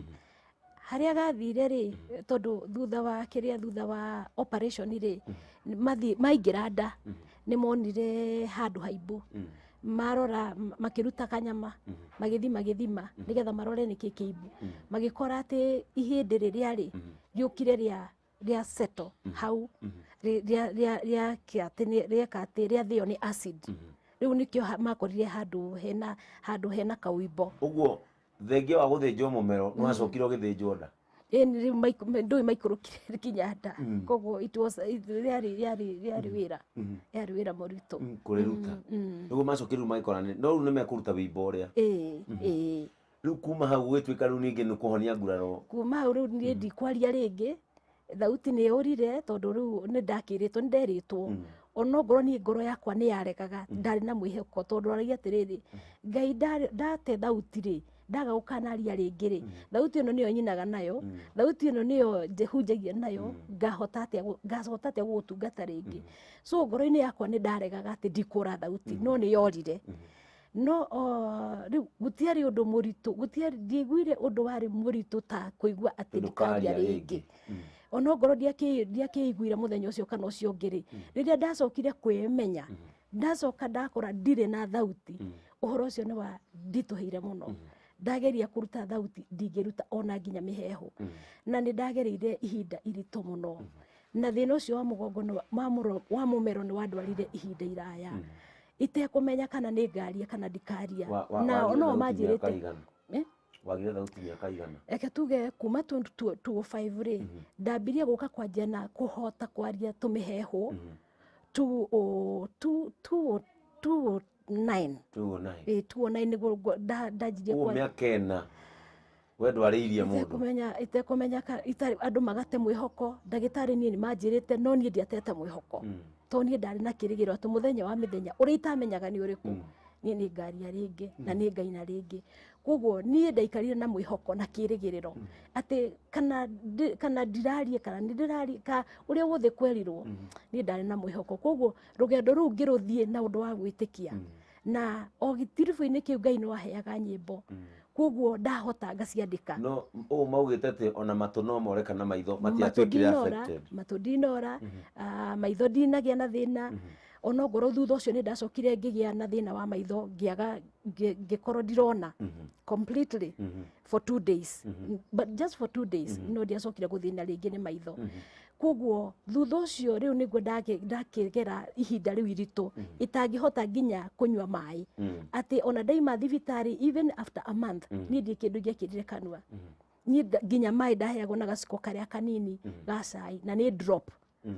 harĩa gathire rĩ, tondũ thutha wa kĩrĩa, thutha wa operation rĩ, mathiĩ maingĩra nda nĩ monire handũ haimbu. Marora makĩruta kanyama, magĩthi magĩthima nĩgetha marore nĩkĩ kĩimbu, magĩkora atĩ ihĩndĩ rĩrĩa rĩ rĩũkire rĩa settle hau rĩa rĩa atĩ rĩeka atĩ rĩathĩo nĩ acid. Rĩu nĩkĩo makorire handũ hena kauimbo. Ũguo thengia wa gũthĩnjwo mũmero nĩ wacokire ũgĩthĩnjwo nda? Ĩni, rĩu ndũĩ maikũrũkire nginya nda. Koguo it was rĩarĩ wĩra, rĩarĩ wĩra mũritũ. Kũrĩruta nĩguo macokire rĩu magĩkora no rĩu nĩ mekũruta wĩimbo ũrĩa. Ĩĩ. Rĩu kuma hau gũgĩtuĩka rĩu ningĩ nĩ kũhonia nguraro? Kuma hau rĩu niĩ ndikwaria rĩngĩ, thauti nĩ yũrire, tondũ rĩu nĩ ndakĩrĩtwo, nĩ nderĩtwo. Ona ngorwo niĩ ngoro yakwa nĩ yaregaga, ndarĩ na mwĩhoko, tondũ aragia atĩrĩrĩ, Ngai ndate thauti rĩ, ndaga gũkanaria rĩngĩ rĩ, thauti ĩno nĩyo nyinaga nayo, thauti ĩno nĩyo hunjagia nayo, ngahota atĩa gũgũtungata rĩngĩ? So ngoro-inĩ yakwa nĩ ndaregaga atĩ ndikũra thauti, no nĩ yorire. No rĩu gũtiarĩ ũndũ mũritũ, gũtiarĩ, ndiaiguire ũndũ warĩ mũritũ ta kũigua atĩ ndikaria rĩngĩ. Ona ngorwo ndiakĩiguire mũthenya ũcio kana ũcio ũngĩ rĩ, rĩrĩa ndacokire kwĩmenya, ndacoka ndakora ndirĩ na thauti, ũhoro ũcio nĩ wa nditũhĩire mũno. Ndageria kũruta thauti, ndingĩruta ona nginya mĩheehũ. Na nĩ ndagereire ihinda iritũ mũno, na thĩna ũcio wa mũgongo wa mũmero nĩ wandwarire ihinda iraya itekũmenya kana nĩ ngaria kana ndikaria. Na no manjĩrĩte. Wagire thauti mĩaka igana? Reke tuge kuma 2005 rĩ, ndambirie gũka kwanjia na kũhota kwaria tũmĩhehũ 209. 209. 209 nĩguo ndanjirie. Ũguo mĩaka 4 we ndwarĩirie mũndũ. Itekũmenya andũ magate mwĩhoko. Ndagĩtarĩ niĩ nĩ manjĩrĩte, no niĩ ndiatete mwĩhoko, tondũ niĩ ndarĩ na kĩrĩgĩrĩro atĩ mũthenya wa mĩthenya ũrĩa itamenyaga nĩ ũrĩkũ, niĩ nĩ ngaria rĩngĩ na nĩ ngaina rĩngĩ. Koguo niĩ ndaikarire na mwĩhoko na kĩrĩgĩrĩro atĩ kana ndirarie kana nĩ ndĩrarie ka ũrĩa wothe kwerirwo, niĩ ndarĩ na mwĩhoko. Koguo rũgendo rũu ngĩrũthiĩ na ũndũ wa gwĩtĩkia, na o gĩtiribũ-inĩ kĩu Ngai nĩ waheaga nyĩmbo, koguo ndahota ngaciandĩka. No ũũ maugĩte atĩ ona matũ no more kana maitho matiatuĩkire affected? Matũ ndinora, maitho ndinagĩa na thĩna. Ona ngorwo thutha ũcio nĩ ndacokire ngĩgĩa na thĩna wa maitho, ngĩaga ngĩkorwo ndirona completely for 2 days, but just for 2 days, no ndiacokire gũthĩna rĩngĩ nĩ maitho. Koguo thutha ũcio rĩu nĩguo ndakĩgera ihinda rĩu iritũ itangĩhota nginya kũnyua maĩ, atĩ ona ndaima thibitarĩ, even after a month, niĩ ndirĩ kĩndũ ingĩekĩrire kanua. Niĩ nginya maĩ ndaheagwo na gaciko karĩa kanini ga cai, na nĩ drop,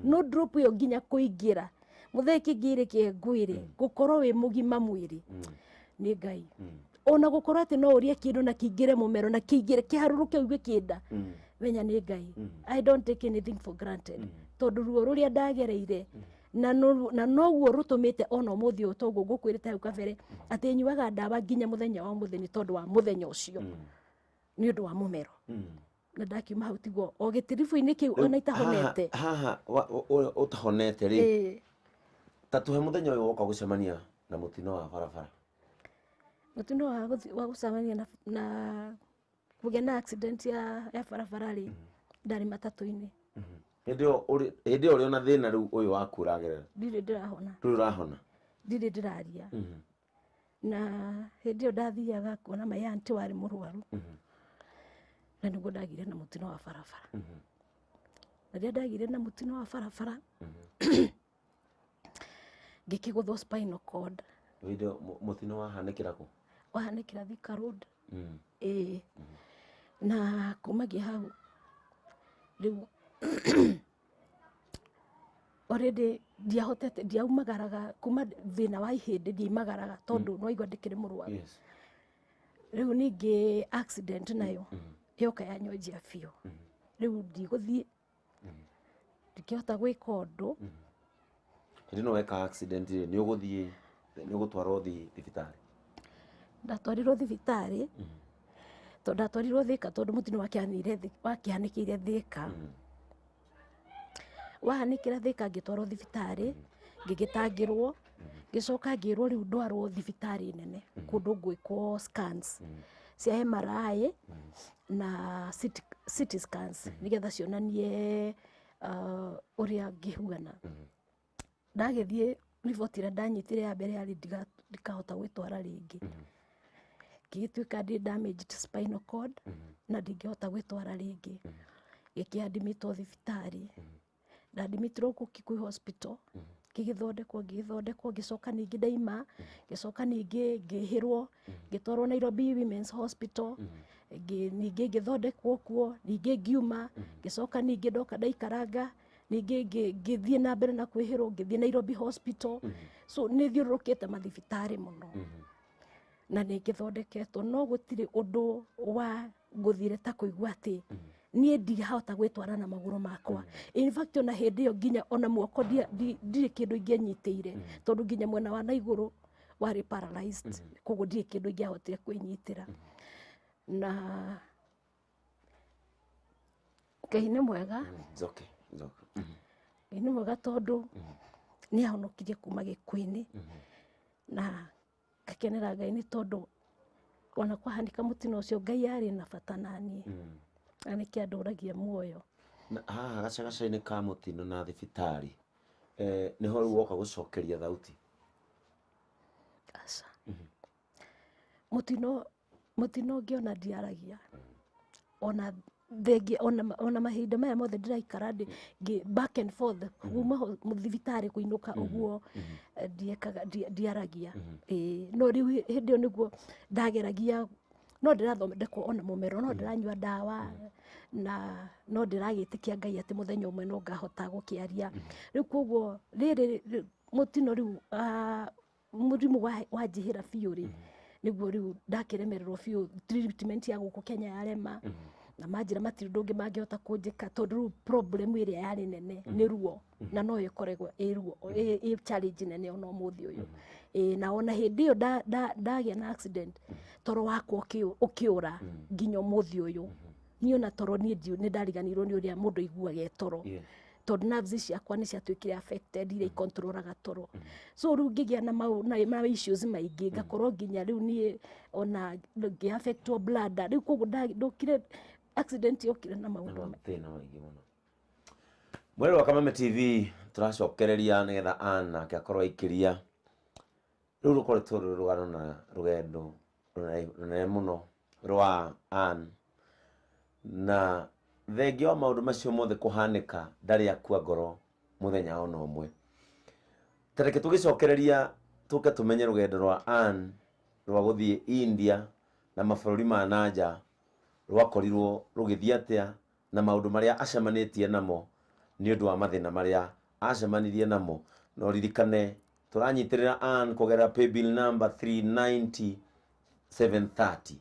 no drop ĩyo nginya kũingĩra mũthee kĩngĩrĩ kĩngwĩre gũkorwo wĩ mũgima mwĩrĩ nĩ Ngai. Ona gũkorwo atĩ no ũrĩe kĩndũ na kĩingĩre mũmero na kĩingĩre kĩharũrũke ũigue kĩnda menya nĩ Ngai. I don't take anything for granted, tondũ ruo rũrĩa ndagereire na noguo rũtũmĩte ona ũmũthĩ ũyũ, toguo ngũkwĩrĩte hau kabere atĩ nyuaga ndawa nginya mũthenya wa ũmũthĩ, nĩ tondũ wa mũthenya ũcio, nĩ ũndũ wa mũmero. Na ndakiuma hau tiguo o gĩtiribũ-inĩ kĩu ona itahonete. Haha ũtahonete rĩ, ta tũhe mũthenya ũyũ woka gũcemania na mũtino wa barabara. Mũtino wa gũcemania na kũgĩa na accident ya barabara rĩ, ndarĩ matatũ-inĩ. Hĩndĩ ĩyo ũrĩ ona thĩna rĩu ũyũ waku ũragerera? Ndirĩ ndĩrahona. Ndũrĩ ũrahona? Ndirĩ ndĩraria. Na hĩndĩ ĩyo ndathiaga kuona my auntie warĩ mũrwaru, na nĩguo ndagire na mũtino wa barabara. Na rĩrĩa ndagire na mũtino wa barabara, ngĩkĩgũthwo spinal cord. Hĩndĩ ĩyo mũtino wahanĩkĩra kũ? Wahanĩkĩra Thika Road. Ĩĩ, na kumagia hau rĩu already ndiahotete, ndiaumagaraga kuma thĩna wa ihĩndĩ, ndiaimagaraga tondũ nĩwaigua ndĩkĩrĩ mũrwaru. Rĩu ningĩ accident nayo yoka yanyonjia biũ. Rĩu ndigũthiĩ, ndingĩhota gwĩka ũndũ. Hĩndĩ ĩno weka accident rĩ, nĩ ũgũthiĩ, nĩ ũgũtwarwo thibitarĩ? Ndatwarirwo thibitarĩ, tondũ ndatwarirwo Thika, tondũ mũtino wakĩhanĩkĩire Thika. Wahanĩkĩra Thika, ngĩtwarwo thibitarĩ, ngĩgĩtangĩrwo, ngĩcoka ngĩrwo rĩu ndwarwo thibitarĩ nene kũndũ gwĩkwo scans cia MRI na CT scans, nĩgetha cionanie ũrĩa ngĩhugana. Ndagĩthiĩ, riboti ĩrĩa ndanyitire ya mbere yarĩ ndikahota gwĩtwara rĩngĩ. Ngĩgĩtuĩka ndĩ damaged spinal cord na ndingĩhota gwĩtwara rĩngĩ. Gĩkĩandimitwo thibitarĩ, ndandimitirwo gũkũ Kikuyu Hospital, ngĩgĩthondekwo, ngĩgĩthondekwo, ngĩcoka ningĩ ndaima, ngĩcoka ningĩ ngĩhĩrwo, ngĩtwarwo Nairobi Women's Hospital. Ningĩ ngĩthondekwo kuo, ningĩ ngiuma, ngĩcoka ningĩ ndoka ndaikaranga, ningĩ ngĩthiĩ na mbere na kwĩhĩrwo, ngĩthiĩ Nairobi Hospital. So nĩ thiũrũrũkĩte mathibitarĩ mũno na nĩ ngĩthondeketwo, no gũtirĩ ũndũ wa ngũthire ta kũigua atĩ niĩ ndihota gwĩtwara na magũrũ makwa. In fact, ona hĩndĩ ĩyo nginya ona moko ndirĩ kĩndũ ingĩenyitĩire, tondũ nginya mwena wa na igũrũ warĩ paralyzed, koguo ndirĩ kĩndũ ingĩahotire kwĩnyitĩra. Na Ngai nĩ mwega. It's okay. It's okay. Ngai nĩ mwega tondũ nĩ ahonokirie kuma gĩkuũ-inĩ, na ngakenera Ngai nĩ tondũ ona kwahanĩka mũtino ũcio, Ngai arĩ na bata naniĩ na nĩkĩo andũragia muoyo. Na haha gacagaca-inĩ ka mũtino na thibitarĩ, nĩho rĩu woka gũcokeria thauti? Aca, mũtino ũngĩ ona ndiaragia, ona thengia ona mahinda maya mothe ndĩraikara ndĩ back and forth kuma thibitarĩ kũinũka ũguo, ndiekaga, ndiaragia. Ĩĩ, no rĩu hĩndĩ ĩyo nĩguo ndageragia, no ndĩrathondekwo ona mũmero, no ndĩranyua ndawa, na no ndĩragĩtĩkia Ngai atĩ mũthenya ũmwe no ngahota gũkĩaria. Rĩu koguo rĩrĩ mũtino rĩu, mũrimũ wanjihĩra biũ rĩ, nĩguo rĩu ndakĩremererwo biũ. Treatment ya gũkũ Kenya yarema, na manjĩra matirĩ ũndũ ũngĩ mangĩhota kũnjĩka, tondũ rĩu problem ĩrĩa yarĩ nene nĩ ruo, na no ĩkoragwo ĩ ruo ĩ challenge nene ona ũmũthĩ ũyũ. Ĩ, na ona hĩndĩ ĩyo ndagĩa na accident, toro wakwa ũkĩũra nginya ũmũthĩ ũyũ. Niĩ ona toro niĩ nĩ ndariganĩirwo nĩ ũrĩa mũndũ aiguaga e toro, tondũ nerves ciakwa nĩ ciatuĩkire affected iria ikontrolaga toro. So rĩu ngĩgĩa na mau na issues maingĩ, ngakorwo nginya rĩu niĩ ona ngĩ affectwo bladder. Rĩu koguo ndokire accident yokire na maũndũ mathĩna maingĩ mũno. Mweri wa Kameme TV tũracokereria nĩgetha Ann nake akorwo aikĩria. Rĩu rũkoretwo rũrĩ rũgano na rũgendo rũnene mũno rwa Ann, na thengia wa maũndũ macio mothe kũhanĩka, ndarĩ akua ngoro mũthenya ona ũmwe. Ta reke tũgĩcokereria tũke tũmenye rũgendo rwa Ann rwa gũthiĩ India na mabũrũri ma nanja rwakorirwo rũgĩthiĩ atĩa, na maũndũ marĩa acemanĩtie namo nĩ ũndũ wa mathĩna marĩa acemanirie namo. No ririkane tũranyitĩrĩra Ann kũgerera paybill number 390 730,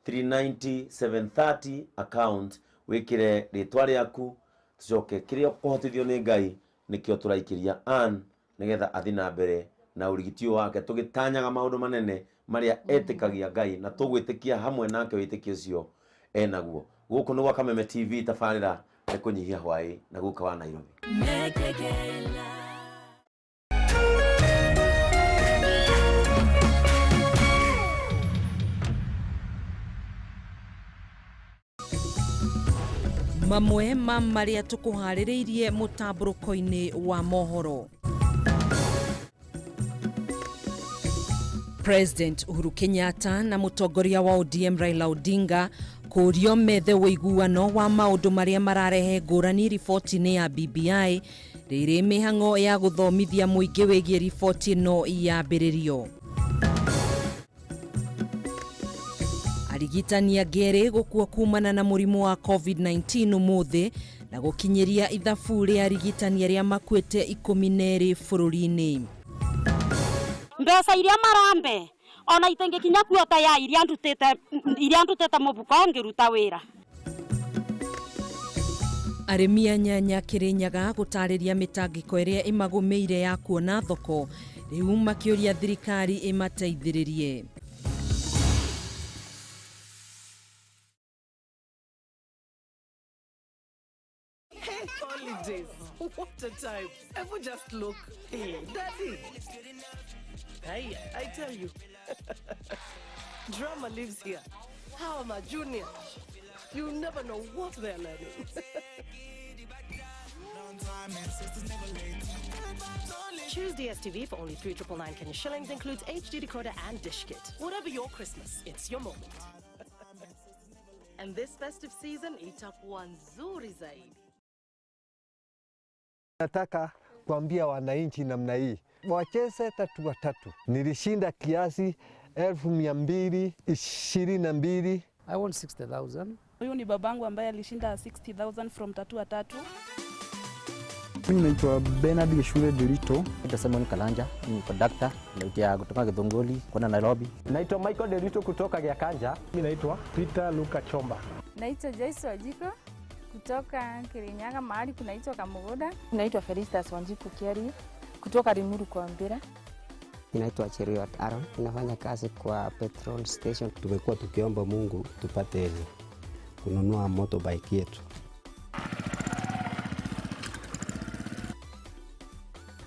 390 730 account, wĩkĩre rĩtwa rĩaku, tũcoke kĩrĩa kũhotithio nĩ Ngai nĩkĩo tũraikĩria Ann nĩgetha athiĩ na mbere na ũrigiti ũyũ wake, tũgĩtanyaga maũndũ manene marĩa etĩkagia Ngai na tũgwĩtĩkia hamwe nake wĩtĩkio ũcio enaguo. Gũkũ nĩ gwa Kameme TV, tabarĩra nĩ kũnyihia hwaĩ na guka wa Nairobi. Mekegela. Mamwe ma marĩa tũkũharĩrĩirie mũtambũrũko-inĩ wa mohoro. President Uhuru Kenyatta na mũtongoria wa ODM Raila Odinga kũrio methe ũiguano wa maũndũ marĩa mararehe ngũrani riboti-inĩ ya BBI rĩrĩ mĩhang'o ya gũthomithia mũingĩ wĩgiĩ riboti ĩno yambĩrĩrio. Arigitani angĩ erĩ gũkua kumana na mũrimũ wa COVID-19 ũmũthĩ na gũkinyĩria ithabu rĩa arigitani arĩa makuĩte 12 bũrũri-inĩ. Mbeca iria marambe ona itingikinya kuota ya iria ndutete mũbuko ngĩruta wĩra. Arĩmi a nyanya Kĩrĩnyaga gũtarĩria mĩtangĩko ĩrĩa ĩmagũmĩire ya kuona thoko rĩu makĩũria thirikari ĩmateithĩrĩrie. Holidays. What a time. Ever just look. Hey, Daddy. Hey, I tell you. Drama lives here. How am I, Junior? You never know what they're learning. Choose DSTV for only 3,999 Kenya shillings. Includes HD decoder and dish kit. Whatever your Christmas, it's your moment. And this festive season, itakuwa nzuri zaidi. Nataka kuambia wananchi namna hii, wacheze tatu watatu. Nilishinda kiasi 222,000. I won 60,000. Huyu ni babangu ambaye alishinda 60,000 from tatu watatu. Mimi naitwa Bernard Geshure Delito. Naitwa Simon Kalanja, ni conductor, naitwa kutoka Githunguri kwenda Nairobi. Naitwa Michael Delito kutoka Giakanja. Mimi naitwa Peter Luka Chomba. Naitwa Joyce Wajiko kutoka Kirinyaga mahali kunaitwa Kamugoda. Naitwa Felicitas Wanjiku Kiari kutoka Limuru kwa Mbira. Naitwa Cheruiyot Aaron, nafanya kazi kwa petrol station. Tumekuwa tukiomba Mungu tupate kununua motorbike yetu.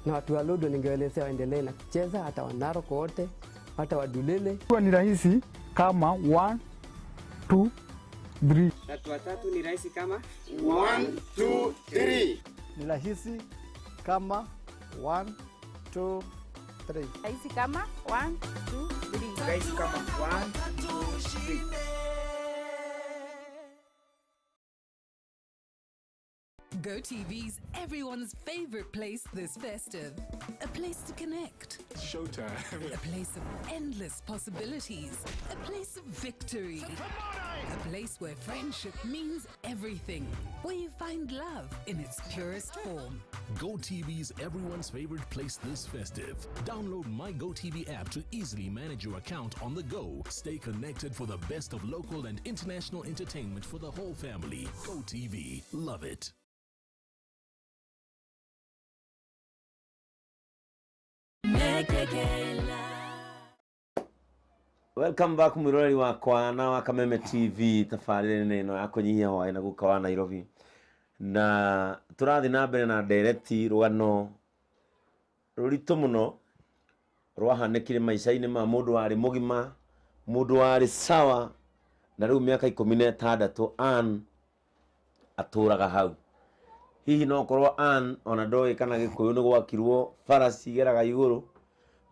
Na watu wa Ludo ningeelezea waendelee na kucheza, hata wa Narok wote, hata wa Dulele. Kwa ni rahisi kama 1 2 3. Tatu watatu ni rahisi kama 1 2 3. Ni rahisi kama 1 2 3. Rahisi kama 1 2 3. Rahisi kama 1 2 3. GoTV's everyone's favorite place this festive. A place to connect. Showtime. A place of endless possibilities. A place of victory. A place where friendship means everything. Where you find love in its purest form. GoTV's everyone's favorite place this festive. Download my GoTV app to easily manage your account on the go. Stay connected for the best of local and international entertainment for the whole family. GoTV. Love it. Welcome back mwiroreri wakwa na wa Kameme TV tabarĩra ĩno ya kũnyihia hwaĩ na guka wa Nairobi, na tũrathiĩ na mbere na ndereti rũgano rũritũ mũno rwahanĩkire maica-inĩ ma mũndũ warĩ mũgima, mũndũ warĩ sawa, na rĩu mĩaka 16 Ann atũraga hau. Hihi no korwo Ann ona ndoĩ kana Gĩkũyũ nĩ gwakirwo bara cigeraga igũrũ,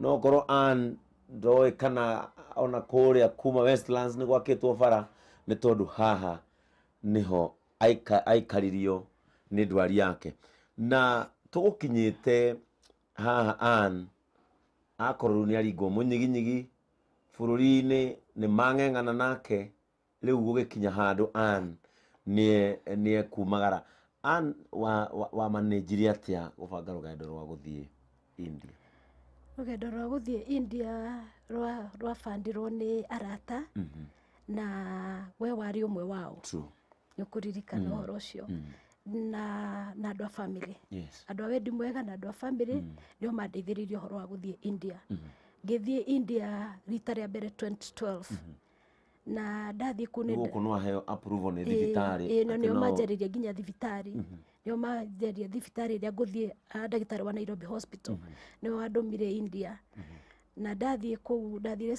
no korwo Ann ndoĩ kana ona kũrĩa kuma Westlands nĩ gwakĩtwo bara, nĩ tondũ haha nĩho aikaririo nĩ ndwari yake. Na tũgũkinyĩte haha Ann akorwo rĩu nĩ aringwo mũnyiginyigi bũrũri-inĩ, nĩ mang'eng'ana nake, rĩu gũgĩkinya handũ Ann nĩ ekumagara. Ann wa manĩnjirie atĩa gũbanga rũgendo rwa gũthiĩ India? Rũgendo rwa gũthiĩ India rwabandirwo nĩ arata, na we warĩ ũmwe wao. Nĩ ũkũririkana ũhoro ũcio. Na andũ a family. Andũ a wendi mwega na andũ a family nĩo mandeithĩrĩirie ũhoro wa gũthiĩ India. Ngĩthiĩ India rita rĩa mbere 2012. Na ndathiĩ kũu nĩ gũkũ no aheo approval nĩ thibitarĩ. Ĩĩ, nĩo manjarĩria nginya thibitarĩ. Nĩo manjarĩria thibitarĩ ĩrĩa ngũthiĩ, ndagĩtarĩ wa Nairobi Hospital nĩo wandũmire India. Na ndathiĩ kũu, ndathire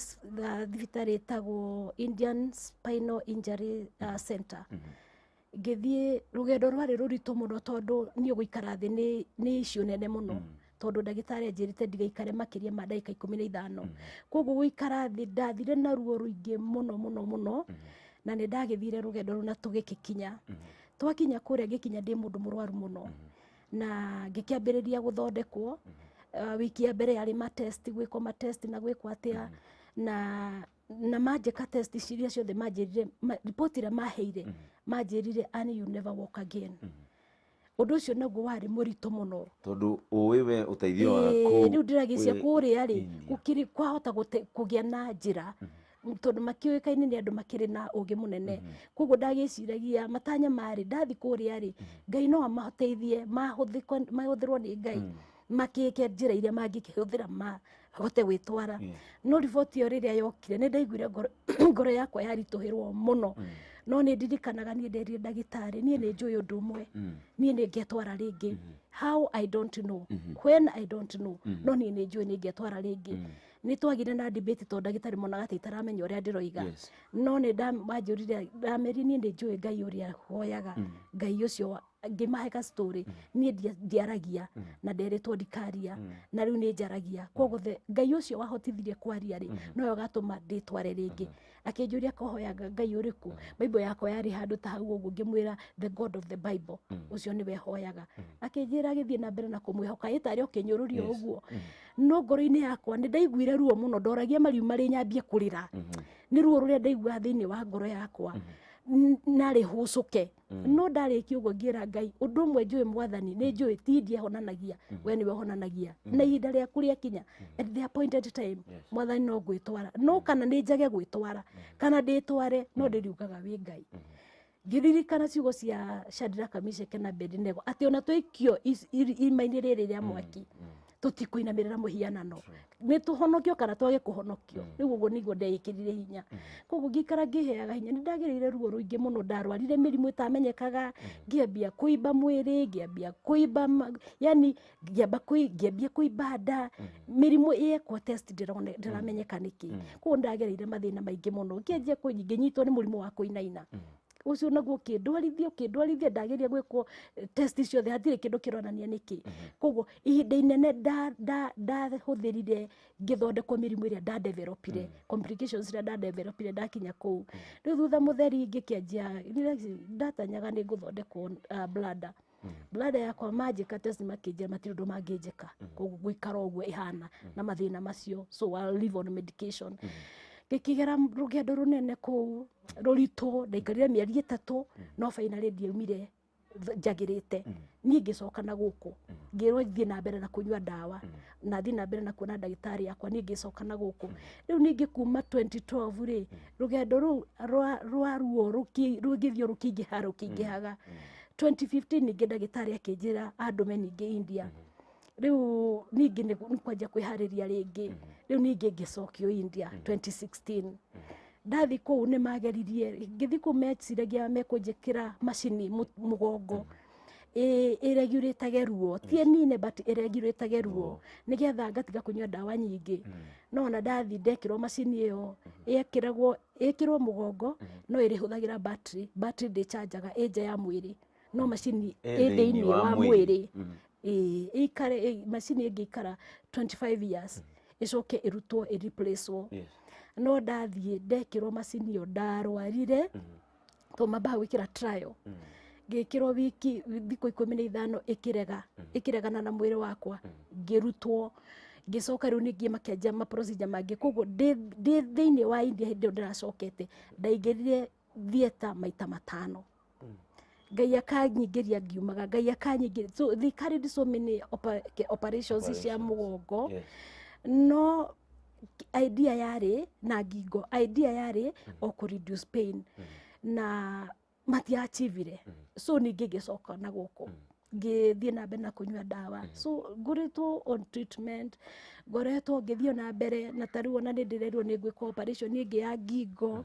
thibitarĩ ĩtagwo Indian Spinal Injury Center. Ngĩthiĩ, rũgendo rwarĩ rũritũ mũno tondũ niĩ gũikara thĩ nĩ issue nene mũno. Tondũ ndagĩtarĩ anjĩrĩte ndigaikare makĩria ma ndagĩka 15. Koguo gũikara thĩ ndathire na ruo rũingĩ mũno mũno mũno, na nĩ ndagĩthire rũgendo rũu na tũgĩgĩkinya. Twakinya kũrĩa ngĩkinya ndĩ mũndũ mũrwaru mũno, na ngĩkĩambĩrĩria gũthondekwo. Wiki ya mbere yarĩ ma test, gwĩkwo ma test na gwĩkwo atĩa, na manjĩka test iria ciothe manjĩrire, report ĩrĩa maheire, manjĩrire, "Annie, you never walk again." Ũndũ ũcio naguo warĩ mũritũ mũno. Tondũ ũĩ we ũteithio waku Rĩu ndĩragĩcia wĩ kũrĩa rĩ India. Gũkĩrĩ kwahota kũgĩa na njĩra, tondũ makĩũĩkaine nĩ andũ makĩrĩ na ũgĩ mũnene. Koguo ndagĩciragia matanya marĩ ndathi kũrĩa rĩ, Ngai no amateithie, mahũthĩrwo nĩ Ngai makĩke njĩra iria mangĩkĩhũthĩra mahote gwĩtwara. No riboti ĩyo rĩrĩa yokire, nĩ ndaiguire ngoro yakwa yaritũhĩrwo mũno. No nĩ ndirikanaga niĩ nderire ndagĩtarĩ, niĩ nĩ njũĩ ũndũ ũmwe, niĩ nĩ ngetwara rĩngĩ. How, I don't know. When, I don't know. No niĩ nĩ njũĩ nĩ ngetwara rĩngĩ. Nĩ twagire na debate, tondũ ndagĩtarĩ monaga atĩ itaramenya ũrĩa ndĩroiga. No nĩ manjũrire, ndamerire niĩ nĩ njũĩ Ngai ũrĩa hoyaga. Ngai ũcio ngĩmahe ka story, niĩ ndiaragia na nderĩtwo ndikaria, na rĩu nĩ njaragia. Koguo Ngai ũcio wahotithirie kwaria rĩ, nowe ũgatũma ndĩtware rĩngĩ. Akĩnjũria kohoyaga Ngai ũrĩkũ. Bible yakwa yarĩ handũ ta hau ũguo. Ngĩmwĩra the God of the Bible, ũcio nĩwe hoyaga. Akĩnjĩra agĩthiĩ na mbere na kũmwĩhoka, ĩtarĩ ũkĩnyũrũria ũguo. No ngoro-inĩ yakwa nĩ ndaiguire ruo mũno, ndoragia mariuma rĩ nyambie kũrĩra nĩ ruo rũrĩa ndaiguaga thĩinĩ wa ngoro yakwa, narĩ hũcũke. No ndarĩkia ũguo ngĩra Ngai ũndũ ũmwe njũĩ, Mwathani, nĩ njũĩ ti ndie honanagia, we nĩwe ũhonanagia, na ihinda rĩaku rĩakinya, at the appointed time, Mwathani, no ngwĩtwara. No kana nĩ njage gwĩtwara kana ndĩtware, no ndĩriugaga wĩ Ngai. Ngĩririkana ciugo cia Shadraka, Meshaki na Abednego atĩ ona twaikio irima-inĩ rĩrĩ rĩa mwaki, tũtikũinamĩrĩra mũhianano, nĩ tũhonokio kana twage kũhonokio. Rĩu ũguo nĩguo ndeĩkĩrire hinya. Koguo ngĩikara ngĩheaga hinya. Nĩ ndagereire ruo rũingĩ mũno, ndarwarire mĩrimũ ĩtamenyekaga, ngĩambia kũimba mwĩrĩ, ngĩambia kũimba yani ngĩambia kũimba nda, mĩrimũ yekwo test ndĩramenyeka nĩkĩ. Koguo ndagereire mathĩna maingĩ mũno. Ngĩanjia ngĩnyitwo nĩ mũrimũ wa kũinaina, ũcio naguo ũkĩndwarithia, ũkĩndwarithia. Ndageria gwĩkwo test ciothe, hatirĩ kĩndũ kĩronania nĩkĩ. Koguo ihinda inene ndahũthĩrire ngĩthondekwo mĩrimũ ĩrĩa ndadevelopire, complications iria ndadevelopire ndakinya kũu. Rĩu thutha mũtheri ngĩkĩanjia, ndatanyaga nĩ ngũthondekwo bladder yakwa. Manjĩka test makĩnjĩra matirĩ ũndũ mangĩnjĩka, koguo gũikara ũguo ĩhana na mathĩna macio, so I'll live on medication. Ngĩkĩgera rũgendo rũnene kũu rũritũ, ndaikarire mĩeri 3, no finally ndiaumire njagĩrĩte. Niĩ ngĩcoka na gũkũ, ngĩrwo thiĩ na mbere na kũnyua ndawa na thiĩ na mbere na kuona ndagĩtarĩ yakwa. Niĩ ngĩcoka na gũkũ. Rĩu ningĩ kuma 2012 rĩ, rũgendo rũu rwa ruo rũgĩthiĩ rũkĩingĩha rũkĩingĩhaga. 2015 ningĩ ndagĩtarĩ akĩnjĩra andũme ningĩ India. Rĩu ningĩ nĩ kwanjia kwĩharĩria rĩngĩ. Rĩu ningĩ ngĩcokio India 2016. Ndathi kũu nĩ mageririe, ngĩthi kũu meciragia mekũnjĩkĩra macini mũgongo ĩregurĩtage ruo, ti nine but ĩregurĩtage ruo, nĩgetha ngatiga kũnyua ndawa nyingĩ. No ona ndathi ndekĩrwo macini ĩyo, yekĩragwo ĩkĩrwo mũgongo, no ĩrĩhũthagĩra battery. Battery ndĩcanjaga, ĩ nja ya mwĩrĩ, no macini ĩ ĩ thĩinĩ thĩinĩ wa wa mwĩrĩ. mwĩrĩ. Ĩĩ, ĩikare macini ĩngĩikara 25 years ĩcoke ĩrutwo ĩreplacewo. No ndathiĩ ndekĩrwo macini ĩyo, ndarwarire, to mambaga gwĩkĩra trial. Ngĩkĩrwo wiki thikũ 15, ĩkĩrega, ĩkĩregana na mwĩrĩ wakwa, ngĩrutwo. Ngĩcoka rĩu ningĩ makĩanjia ma procedure mangĩ. Koguo ndĩ thĩinĩ wa India hĩndĩ ĩyo ndĩracokete, ndaingĩrire theatre maita 5. Ngai akanyingĩria ngiumaga, Ngai akanyingĩria. So they carried so many operations cia mũgongo. No idea yarĩ na ngingo, idea yarĩ o kũ reduce pain, na matiachivire. So ningĩ ngĩcoka na gũkũ, ngĩthiĩ na mbere na kũnyua ndawa. So ngoretwo on treatment, ngoretwo ngĩthiĩ na mbere, na ta rĩu ona nĩ ndĩrerwo nĩ ngwĩkwo operation ĩngĩ ya ngingo.